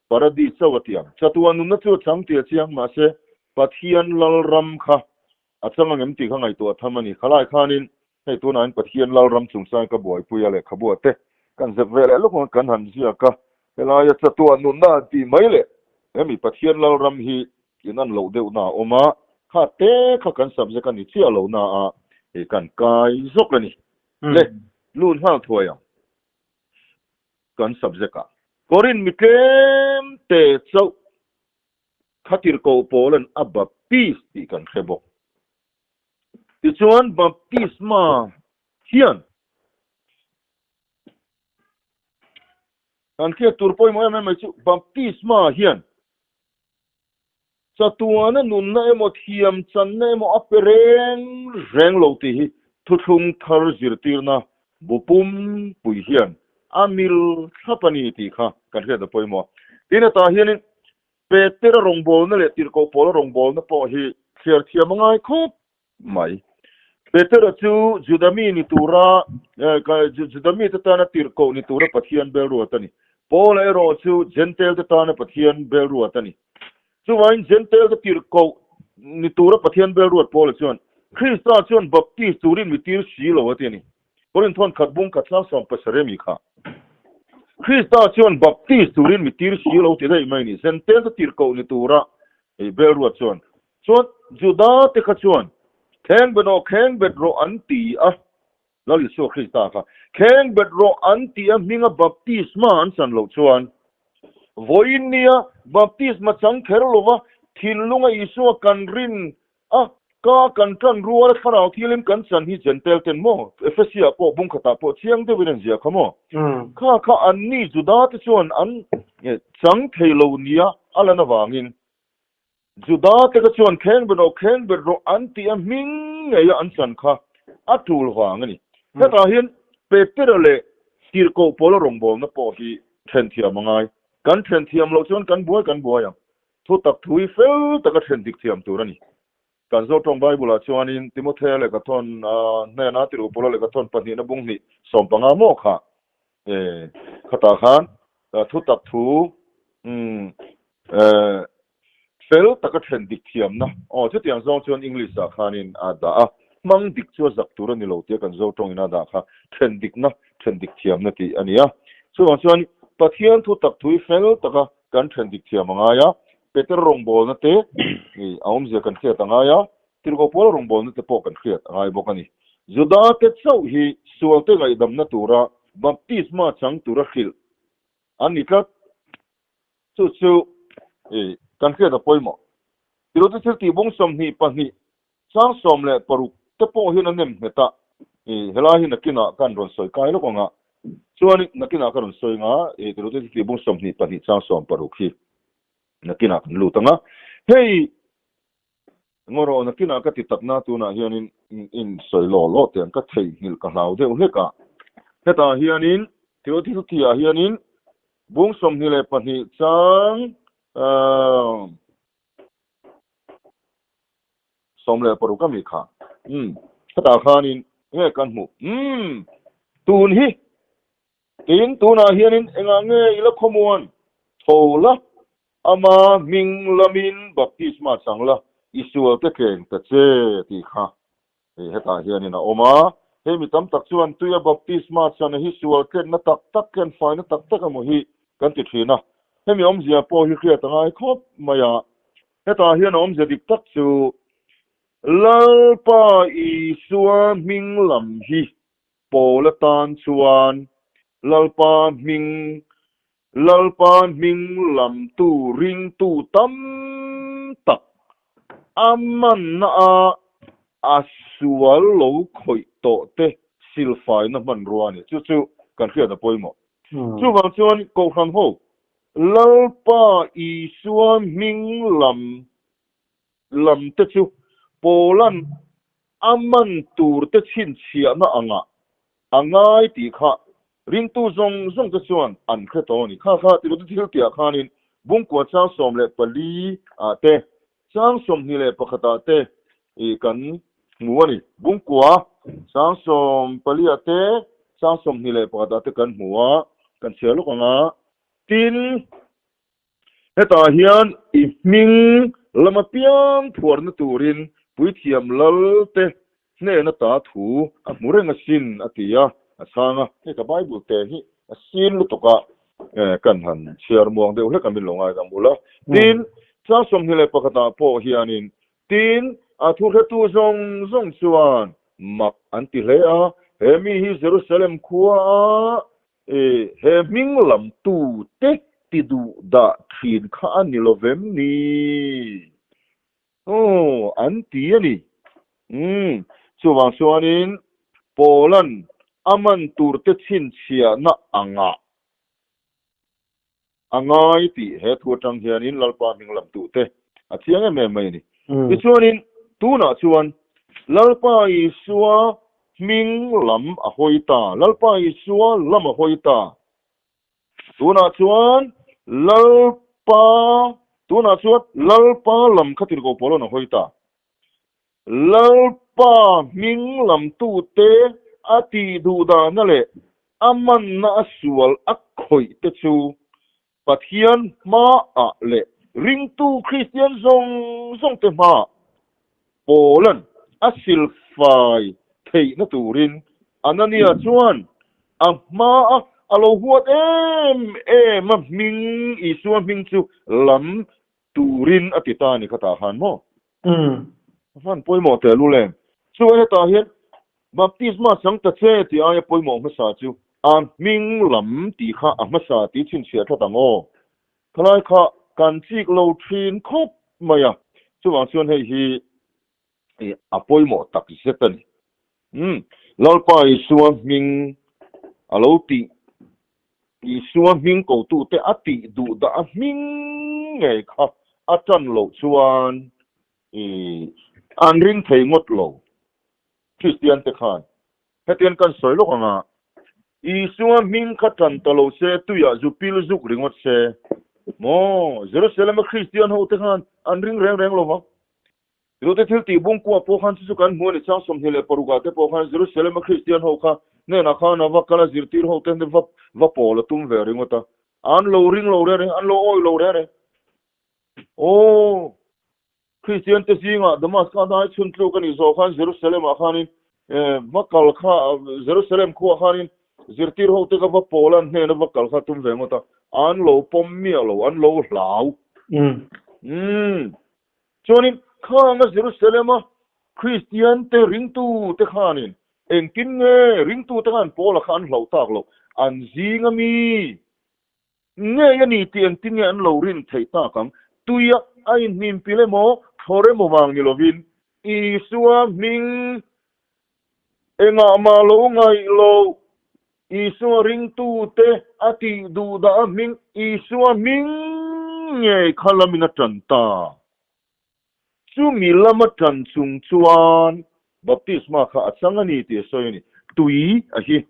Paradis chauh a tiang. Chatuan nunna chu a chang tih a chiang, mahse Pathian Lalram kha a chang angem tih kha ngaihtuah tham a ni. Khalai khanin hei tunahin Pathian Lalram chungchang ka buaipui a lehkhabu ah te kan zep ve leh lawk ang kan han ziak a, helaia chatuan nunna an tih mai leh hemi Pathian Lalram hi in an loh deuhna a awm a, kha te kha kan subject a ni chiah lo na a hei kan kai zawk a ni. Le lut nghal thuai ang. Kan subject ah. Korin mi tlem te chauh khatir koh pawl an a baptist tih kan hre bawk. Tichuan baptisma hian kan hriat tur pawimawh em em mai chu baptisma hian chatuana nunna emaw thiam channa emaw a pe reng reng lo tih hi thuthlung thar zirtirna bu pum pui hian a mil thlap a ni tih kha kan hriat a pawimawh. Tin atah hianin Petera rawngbawlna leh Tirhkoh Pawla rawngbawlna pawh hi thliar thiam a ngai khawp mai. Petera chu Juda mi ni tura Juda mite tana tirhkoh ni tura Pathian belruat a ni. Paula erawh chu Jentail te tana Pathian belruat a ni. Chuvangin Jentail te tirhkoh ni tura Pathian belruat Paula chuan Krista chuan baptist turin mi tir si lo a ti a ni. Korinthawn khat bung khat sang 17 mi kha. Krista chuan baptist turin mi tir si lo ti daih mai a ni. Jentail te tirhkoh ni tura belruat chuan Chuan Juda te kha chuan Kheng bet rawh, kheng bet rawh an ti a, Lal Isua Krista kha kheng bet rawh an ti a hminga baptisma an chan loh chuan vawiin nia baptisma chang kher lova thinlunga Isua kan rin a, ka kan tan ruala thlarau thilim kan chan hi Jentail ten maw? Efesia pawh bungkhatah pawh chiang deuhin an ziah kha maw? Kha kha anni Juda te chuan an chang thei lo nia a lan avangin Juda te kha chuan kheng ber rawh, kheng ber rawh an tih a hming ngei a an chan kha a tul vang a ni. Hetah hian Petera leh Tirhkoh Paula rawngbawlna pawh hi then thiam a ngai. Kan then thiam loh chuan kan buai kan buai ang. Thutak thu hi fel taka then dik thiam tur a ni. Kan Zotawng Bible-ah chuanin Timothea lehkha thawn hnena Tirhkoh Paula lehkha thawn pahnihna bung hnih 15 maw kha? Khatah khan thu tak thu umm fel taka then dik thiamna aw chutiang zawng chuan English ah khanin a dah a, hmang dik chu a zak tur a ni lo tia kan zo tawngin a dah kha then dikna, then dik thiamna tih a ni a. Chuvang chuan Pathian thu tak thu hi fel taka kan then dik thiam a ngai a, Peter rawngbawlna te a awmzia kan hriat a ngai a, Tirhkoh Paula rawngbawlna te pawh kan hriat a ngai bawk a ni. Juda te chauh hi sualte ngaihdamna tura baptisma chang tura hrilh an ni tlat. Chu chu kan hriat a pawimawh. Tirhkoh te thil tih bung 22 sang 16 te pawh hian a nem nghet a, helai hi nakinah kan rawn sawi kai lawk ang a, chuan nakinah ka rawn sawi ang a, Tirhkoh te thil tih bung 22 chang 16 hi nakinah kan lut ang a. Hei Ngaw nakinah ka ti takna tunah hianin in sawi law law teh ang ka theihnghilh ka hlau deuh hlek a. Hetah hianin thil thil tihah hianin bung 22 chang 16 a mi kha umm hetah khanin nge kan hmuh umm tun hi tin tunah hianin engah nge i la khawmuan tho la Ama hming lamin baptisma chang la, i sualte tleng ta che tih kha hei hetah hianin a awm a. Hei mi tam tak chuan tuia baptisma chana hi sual tlenna tak tak, tlenfaina tak tak emaw hi kan ti thin a. Hemi awmzia pawh hi hriat a ngai khawp mai a. Hetah hian a awmzia dik tak chu Lalpa Isua hming lam hi pawl atan chuan Lalpa hming Lalpa hming lamtu ringtu tam tak a manna a a sual lo khawih tawh te silfaina hmanrua a ni. Chu chu kan hriat a pawimawh. Chuvang chuan Kohhran ho Lalpa Isua hming lam lam te chu Paula'n a man tur te chhinchhiahna angah a ngai tih kha ringtu zawng zawng te chuan an hre tawh a ni. Kha kha tirute thil tihah khanin Bungkua chang 14 ah te, chang 21 ah te kan hmu a ni. Bungkua chang 14 ah te, chang 21 ah te kan hmu a, kan chhiar lawk ang a. Tin, Hetah hian i hming lama piang phuarna turin puithiam lalte hnena ta thu a hmu reng asin, a ti a, a chhang a. Hei ka Bible te hi a sin lutuk a, kan han chhiar muang deuh hlek a min lo ngaidam ula. Tin, chang 21 ah pawh hianin, tin, a thuhretu zawng zawng chuan mak an ti hle a, he mi hi Jerusalem khua a E, he hming lam tu te ti duh dah thin kha a ni lo vem ni? Aw, an ti a ni. Umm, chuvang chuanin Paula'n a man tur te chhinchhiahna angah a ngai tih he thu atang hianin Lalpa hming lam tu te a chiang em em mai a ni. Tichuanin tunah chuan Lalpa Isua hming lam a hawi ta, Lalpa Isua lam a hawi ta. Tunah chuan Lalpa, tunah chuan Lalpa lam kha tirhkoh Paula'n a hawi ta. Lalpa hming lamtute a tih duhdahna leh a manna a sual a khawih te chu Pathian hmaah leh ringtu Kristian zawng zawng te hmaah Paula'n a silfai theihna turin Anania chuan a hmaa a lo huat em em a hming Isua hming chu lam turin a ti ta a ni kha tah khan maw? A hman pawimawh teh lul em? Chu hetah hian baptisma chang ta che tih aia pawimawh hmasa chu a hming lam tih kha a hmasa tih chhinchhiah that ang aw. Khalai kha kan chik lo thin khawp mai a, chuvang chuan hei hi a pawimawh tak zet a ni. Umm, Lalpa Isua hming a lo tih, Isua hming kotute a tih duh dah a hming ngei kha a tan loh chuan i an ring thei ngawt lo. Kristian te khan hetiang kan sawi lawk ang a, Isua hming kha tan ta lo se, tuiah zu pil zuk ringawt se maw? Jerusalem a Kristian ho te khan an ring reng reng lo va. Mizote thil tih bungkua pawh khan chu chu kan hmu a ni. Chang 26 ah te pawh khan Jerusalem a Kristian ho kha hnenah khan a va kal a, zirtir ho te va va pawl a tum ve ringawt a, an lo ring lo reng reng, an lo awih lo reng reng. Aw, Kristian te zingah Damaska dai chhun tluk a nih zawh khan Jerusalem ah khanin va kal kha, Jerusalem khuaah khanin zirtir ho te kha va pawl a, an hnena va kal kha tum ve ngawt a, an lo pawm miah lo, an lo hlau. Umm. Chuanin khanga Jerusalem a Kristian te ringtu te khanin engtin nge ringtu te khan Paula kha an hlauh tak loh, an zing a mi ngei a ni tih engtin nge an lo rin theih tak ang? Tuia a inhnimpil emaw, thlawr emaw vang ni lovin Isua hming engah mah lo ngaih loh, Isua ringtute a tih duh dah a hming Isua hming ngei kha lamin a tan ta. Chumi lama tan chung chuan baptisma kha a chang a ni tih a sawi a ni. Tui a hi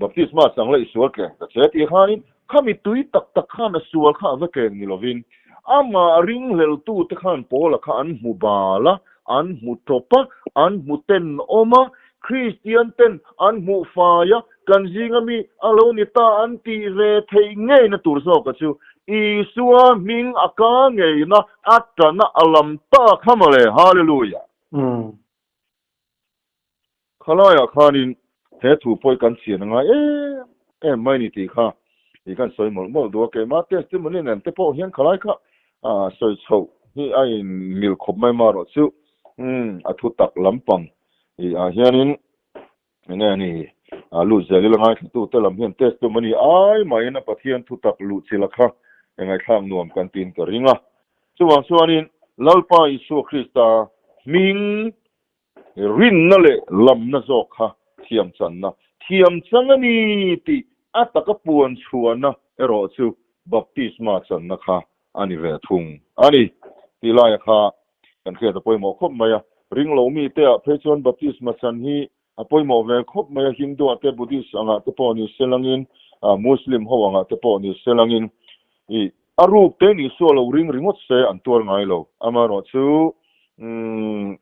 baptisma chang la i sual tleng ta che tih khanin khami tui tak tak khan a sual kha a va tleng ni lovin amah ringhleltute khan Paula kha an hmu bal a, an hmu tawp a, an hmu tenawm a, Kristian ten an hmuh fai a, kan zinga mi a lo ni ta an tih ve theih ngeina tur zawka chu Isua hming a ka ngeina a tana a lam ta kha mawle, Hallelujah! Khalaiah khanin he thu pawh hi kan chian a ngai em em mai ni tih kha i kan sawi mawlh mawlh duh a, keimah testimony nen te pawh hian khalai kha sawi chhoh hi a in mil khawp mai marawh chu a thu tak lampang i ah hianin enge a ni lut zel ila ngaithlatute lam hian testimony ai mahin a Pathian thu tak luh chila kha engaihthlak nuam kan tiin ka ring a, chuvang chuanin Lalpa Isua Krista hming Rinna leh lamna zawk kha thiam channa, thiam chang a ni tih a taka puan chhuahna erawh chu baptisma channa kha a ni ve thung a ni tih laia kha kan hriat a pawimawh khawp mai a. Ringlo mite ah phei chuan baptisma chan hi a pawimawh ve khawp mai a, Hindu ah te, Buddhist angah te pawh ni se langin, Muslim ho angah te pawh ni se langin i a ruk te ni suah lo ring ringawt se an tuar ngai lo. Amaherawh chu umm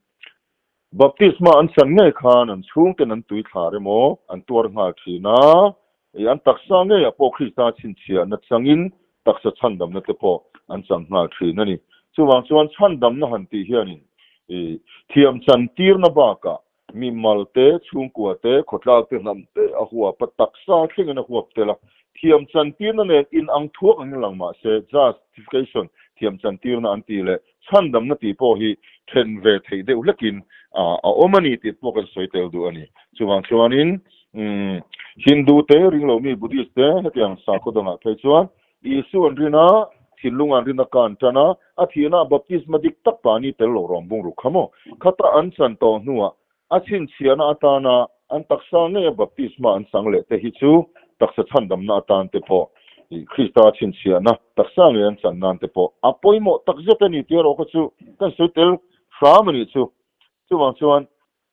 Baptisma an chan ngei khan an chhungten an tui thlar emaw an tuar nghal thin a, i an taksa ngeiah pawh Krista chhinchhiahna changin taksa chhandamna te pawh an chang nghal thin a ni. Chuvang chuan chhandamna han tih hianin i thiam chan tirna bakah mi mal te, chhungkua te, khawtlak te, hnam te a huap a, taksa thlengin a huap tel a. Thiam chan tirna nen inang thuak angin lang mah se justification, thiam chan tirna an tih leh Chhandamna tih pawh hi then ve theih deuh hlekin a awm a ni tih pawh kan sawi tel duh a ni. Chuvang chuanin Hindu te, ringlomi Buddhist te hetiang sakhaw dangah phei chuan Isu an rin a, thinlung an rin a kan tan a, a thihna baptisma dik tak pahni tel lo rawng bung ruk kha maw? Khata an chan tawh hnuah a chhinchhiahna atana an taksa ngeia baptisma an chang leh te hi chu taksa chhandamna atan te pawh, Krista chhinchhiahna taksa ngei an chan nan te pawh a pawimawh tak zet a ni tih erawh kha chu kan sawi tel hram a nih chu. Chuvang chuan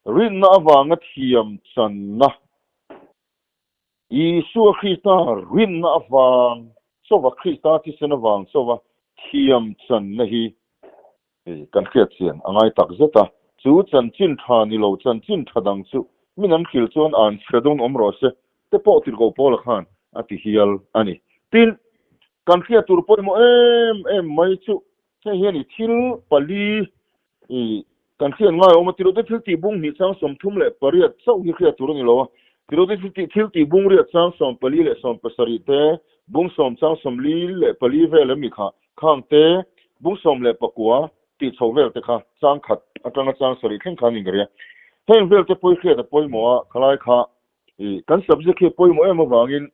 rinna avanga thiam channa, Isua Krista rinna avang chauha Krista thisen avang chauha thiam channa hi Hei, kan hriat chian a ngai tak zet a, chu chanchin tha ni lo chanchin tha dang chu min an hrilh chuan an chhe dawn awm rawh se te pawh tirhkoh Paula khan a ti hial a ni. Tin, kan hriat tur pawimawh em em mai chu hei hian i thil pali i kan hriat ngai awm a, Tirote thil tih bung hnih chang 38 chauh hi hriat tur a ni lo a, Tirote thil tih bung riat chang 14 leh 17 te, bung 10 chang 44 vel em ni kha Khang te, bung 19 tih chho vel te kha chang khat atanga chang sarih thleng khan in ka ria. Heng vel te pawi hriat a pawimawh a, khalai kha i kan subject hi a pawimawh em avangin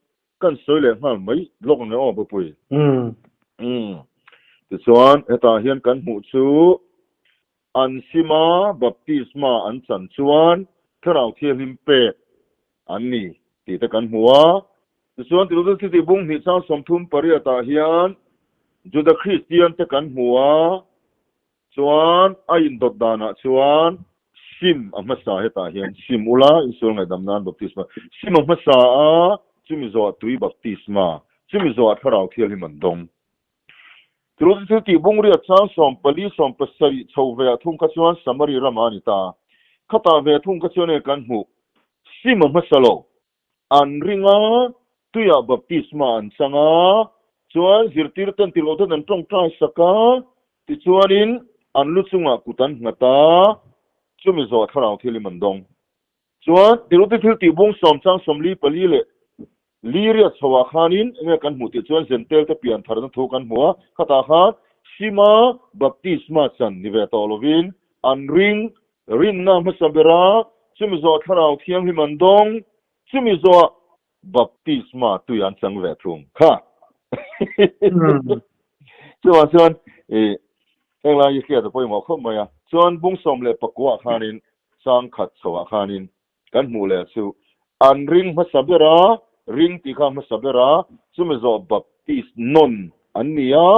kan sawi leh nghal mai lawk ang e aw Bapui. Umm. Tichuan hetah hian kan hmuh chu an sima baptisma an chan chuan Thlarau Thianghlim pek an ni tih te kan hmu a. Tichuan, Tirote Thiltih bung hnih chang 38 ah hian Juda Kristian te kan hmu a, chuan a indawt danah chuan sim a hmasa hetah hian sim ula insual ngaihdam nan baptisma sim a hmasa a, chumi zawhah tui baptisma, chumi zawhah Thlarau Thianghlim an dawng. Tirote Thiltih bung riat chang 14 17 chho ve ah thung kha chuan Samari ramah a ni ta. Khatah ve thung kha chuan e kan hmuh sim a hmasa lo. An ring a, tuiah baptisma an chang a, chuan zirtirten tirhlohten an tawngtai sak a, tichuanin an lu chungah kut an nghat a, chumi zawh thlarau thilim an dawng. Chuan tirhlohte thil tih bung sawm chang 44 leh li riat chhoah khanin enge kan hmuh tih chuan Zentel te pian tharna thu kan hmu a, khatah khan Sima baptisma chan ni ve tawh lovin an ring Rinna hmasa bera chumi zawh Thlarau Thianghlim an dawng, chumi zawh baptisma tui an chang ve thung kha. Chuvang chuan i heng lai hi hriat a pawimawh khawp mai a. Chuan bung 19 ah khanin chang khat chhoah khanin kan hmuh leh chu an ring hmasa bera, ring tih kha hmasa bera chumi zawh baptis nawn an ni a,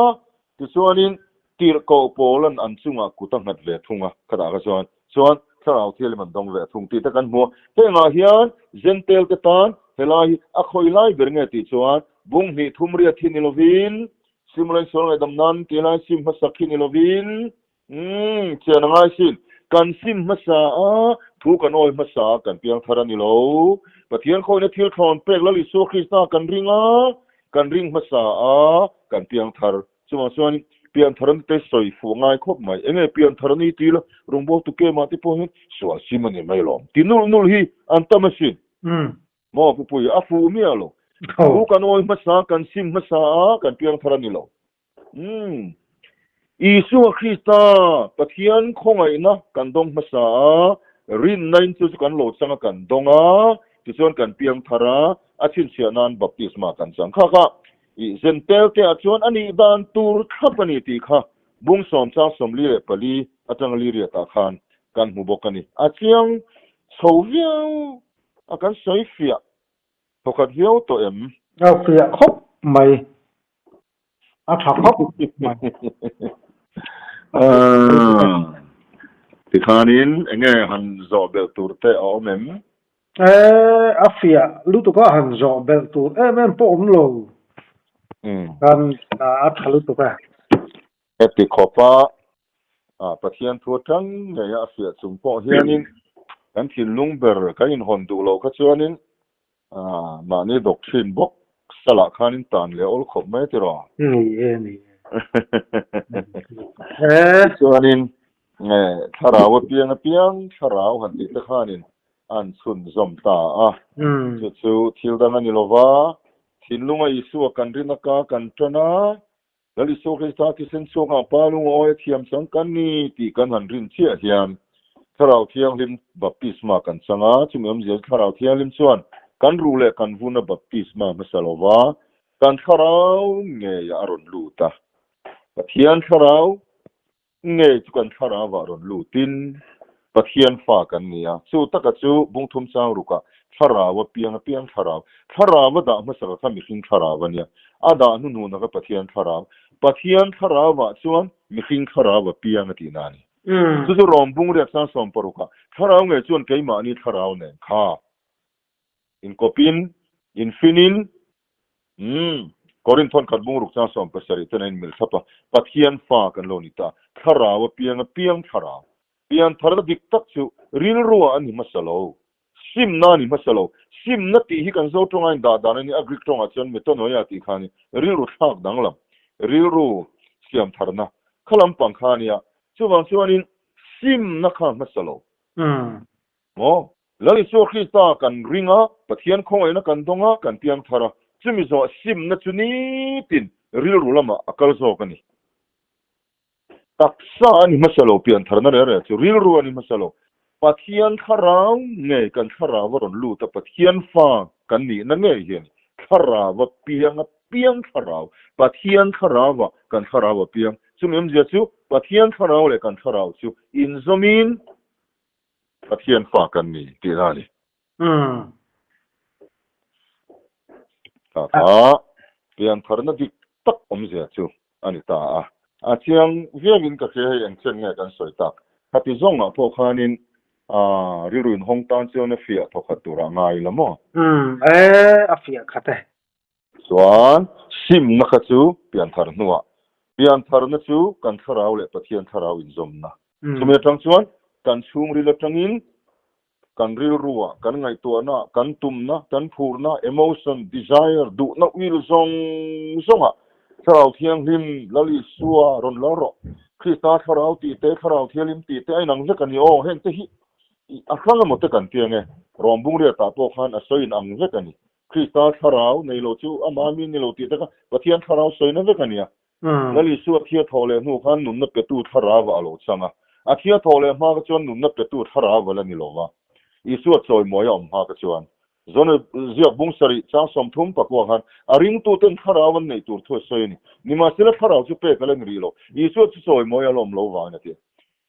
Tichuanin, tirhkoh Paulan an chungah kut a nghat ve thung a, khatah kha chuan, chuan Thlarau Thialim an dawng ve thung tih te kan hmu a. Hengah hian Jentail te tan helai hi a khawi lai ber nge tih chuan bung hnih thum riat hi ni lovin, Simulain sual ngaihdam nan tih lai sim hmasak hi ni lovin, umm, chian a ngai sin. Kan sim hmasa a, thu kan awi hmasa a, kan piang thar a ni lo. Pathian khawina thil thlawn pek Lal Isua Krista kan ring a, Kan ring hmasa a, kan piang thar. Chuvang chuan pian thar an te sawi fuh ngai khawp mai. Enge pian thar ani ti ila, rawngbawltu kemah te pawh hian sual sim a ni mai lawm. Ti nul nul hi an tam asin. Maw Pupui, a fuh miah lo. Thu kan awi hmasa, kan sim hmasa a, kan piang thar a ni lo. Umm. Isua Krista, Pathian khawngaihna kan dawng hmasa a, rinna in chu chu kan lo chang a kan dawng a, tichuan kan piang thar a, a chhinchhiah nan baptisma kan chang. Kha kha i zen tel te ah chuan a nih dan tur thlap a ni tih kha bung sawm chang 44 atanga li riat ah khan kan hmu bawk a ni. A chiang chho viau a kan sawi fiah thawkhat viau tawh em? A fiah khawp mai. A tha khawp mai. Tikhanin enge han zawh belh tur te a awm em? Eh, a fiah lutuk a han zawh belh tur em em pawh awm lo. Kan a tha lutuk e. Heti khawpa Pathian thu atang ngei a fiah chung pawh hianin kan thinlung ber kan inhawn duh loh kha chuanin Mahni dawk thin bawk salah khanin tan leh awl khawp mai tiraw? Ni e, ni e. Tichuanin thlarau apiang apiang thlarau han tih te khanin an chhunzawm ta a. Chu chu thil dang a ni lova, thinlunga Isua kan rin aka kan tan a, Lal Isua Krista thisen chhuakah Pa lungawi a thiam chang kan ni tih kan han rin chiah hian Thlarau Thianghlim baptisma kan chang a, chumi awmzia chu Thlarau Thianghlim chuan kan ruh leh kan vuna baptisma hmasa lova kan thlarau ngeiah a rawn lut a. Pathian thlarau ngei chu kan thlarauah rawn lutin Pathian fa kan ni a, chu taka chu bungthum chang rukah thlarau a piang a piang thlarau, thlarau a dah hmasaka kha mihring thlarau a nia, a dah hnuhnuna kha Pathian thlarau, Pathian thlarauah chuan mihring thlarau a piang a tihna a ni. Chu chu Rom bung riak sang 16ah thlarau ngei chuan keimahni thlarau nen kha inkawpin, infinin, Umm, Korinth hawn khat bungruk chang 17 ten a inmil thlap a, Pathian fa kan lo ni ta, thlarau a piang a piang thlarau. Pian tharna dik tak chu rilruah a ni hmasa lo, simna a ni hmasa lo. Simna tih hi kan Zo tawnga indah dan a ni, a Greek tawngah chuan metanoia tih kha a ni, rilru thlak danglam, rilru siam tharna kha lampang kha a nia. Chuvang chuanin simna kha hmasa lo. Maw? Lal Isua Krista kan ring a, Pathian khawngaihna kan dawng a, kan piang thar a, chumi zawh simna chu nitin rilru lamah a kal zawk a ni. Taksa a ni hmasa lo, pian tharna reng reng chu rilru a ni hmasa lo. Pathian thlarau ngei kan thlarau a rawn lut a, Pathian fa kan nihna ngei hi a ni. Thlarau a piang a piang thlarau, Pathian thlarauah kan thlarau a piang. Chumi awmzia chu Pathian thlarau leh kan thlarau chu inzawmin, Pathian fa kan ni tih na a ni. Tah kha piantharna dik tak awmzia chu a ni ta a. A chiang viauin ka hria hei eng chen nge kan sawi tak. Khati zawngah pawh khanin rilru inhawng tan chuan a fiah thawkhat turah ngai la maw? Umm e, a fiah khat e. Chuan simna kha chu pianthar hnuah, piantharna chu kan thlarau leh Pathian thlarau inzawmna. Chumi atang chuan kan chhungril atangin kan rilrua, kan ngaihtuahna, kan tumna, kan phurna, emotion, desire, duhna, will zawng zawngah Thlarau Thianghlim, Lal Isua rawn lal rawh. Krista Thlarau tih te, Thlarau Thianghlim tih te a inang vek a ni aw. Heng te hi a hrang emaw te kan ti ang e. Rawng bungriatah pawh khan a sawi inang vek a ni. Krista Thlarau nei lo chu amah mi ni lo tih te kha Pathian Thlarau sawina vek a ni a. Lal Isua thia thawh leh hnu khan nunna petu Thlarau a lo chang a. A thia thawh leh hma kha chuan nunna petu Thlarau a la ni lo va. Isua chawimawi a awm hma kha chuan Zone ziak bung sarih chang 30 pakua khan a ringtuten thlarau an neih tur thu a sawi a ni. Nimahsela thlarau chu pek a la ni rih lo. Isua chu chawimawi a la awm lo vangin a ti a.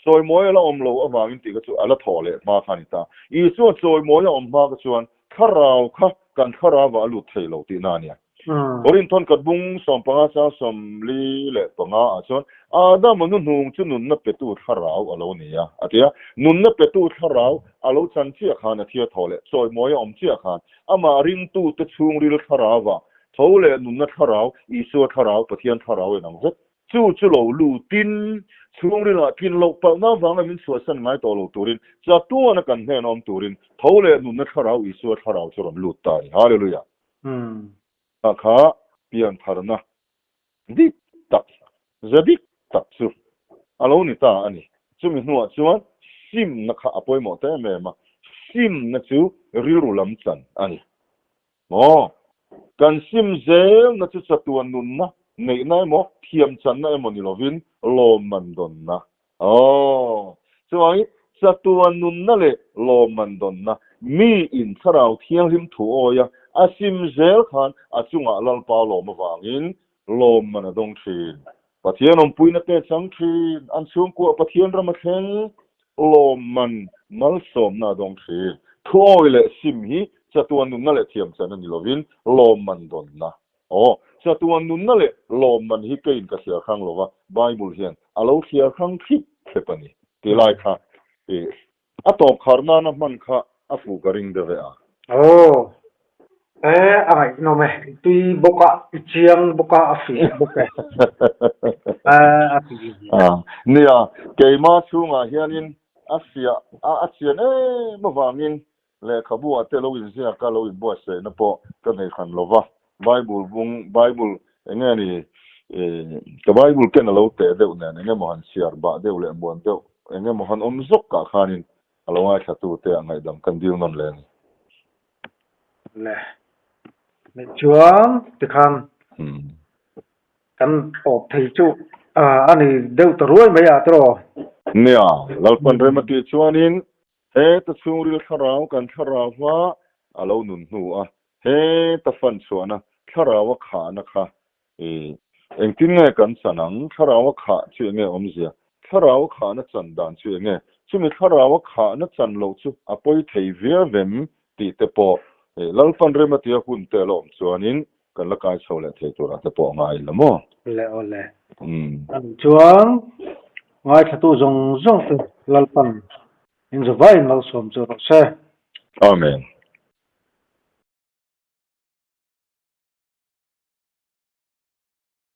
Chawimawi a la awm lo avangin tih kha chu a la thawh leh hma kha a ni ta. Isua chawimawi a awm hma kha chuan thlarau kha kan thlarauvah a lut thei lo tihna a nia. Korinthon khat bung 15 chang 45 ah chuan Adama hnuhnung chu nunna petu thlarau a lo ni a, a ti a. Nunna petu thlarau a lo chan chiah khan a thia tho leh chawimawi a awm chiah khan amah ringtute chhungril thlarauah tho leh nunna thlarau, Isua thlarau, Pathian thlarau inang vek. Chu chu lo lutin chhungrilah tlin loh palhna avanga min chhuahsan ngai tawh lo turin chatuana kan hnen awm turin tho leh nunna thlarau, Isua thlarau chu rawn lut ta a ni. Hallelujah! Tah kha piantharna dik tak, ze dik tak chu a lo ni ta a ni. Chumi hnuah chuan simna kha a pawimawh ta em em a, simna chu rilru lam chan a ni. Maw? Kan sim zelna chu chatuan nunna neihna emaw, thiam channa emaw ni lovin lawmman dawnna. Aw, chuvangin chatuan nunna leh lawmman dawnna mi in Thlarau Thianghlim thu awia a sim zel khan a chungah Lalpa lawm avangin lawmman a dawng thin. Pathian awmpuina te chang thin, an chhungkuah Pathian ram a thleng, lawmman malsawmna a dawng thin. Thu awi leh sim hi chatuan nunna leh thiamchan a ni lovin lawmman dawnna. Aw, chatuan nunna leh lawmman hi keiin ka thliar hrang lo va, Bible hian a lo thliar hrang thlip thlep a ni tih lai kha a tawp khar nana hman kha a fuh ka ring deuh e a. Aw, e a ngaihnawm e, i tui bawk a, i chiang bawk a, a fiah bawk e. A ti zia. A, nia, keima chhungah hianin a fiah a, a chian em avangin Lehkhabu ah te lo inziak a, lo inbuatsaihna pawh ka nei hran lo va. Bible bung, Bible eng nge ni, ka Bible ken a lo teh deuh nen eng emaw han chhiar bah deuh leh muan deuh eng emaw han awm zawk ah khanin a lo ngaithlatu te ah ngaihdam kan dil nawn leh a ni. Le, neih chuan tikhan kan tawp thei chu a ni deuh ta ruai mai ah tiraw? Nia, Lalpan rem a tih chuanin Heta chhungril thlarau kan thlarau hma a lo nun hnu a, heta fan chhuahna thlarau a khahna kha i engtin nge kan chan ang? Thlarau a khah chu enge awmzia? Thlarau a khahna chan dan chu enge? Chumi thlarau a khahna chan loh chu a pawi thei viau em tih te pawh Lalpan rem a tia hun te a la awm chuanin kan la kai chho leh thei turah te pawh a ngai la maw? Le aw le. Ani chuan ngaithlatu zawng zawng te Lalpan in zavaiin malsawm chu rawh se. Amen.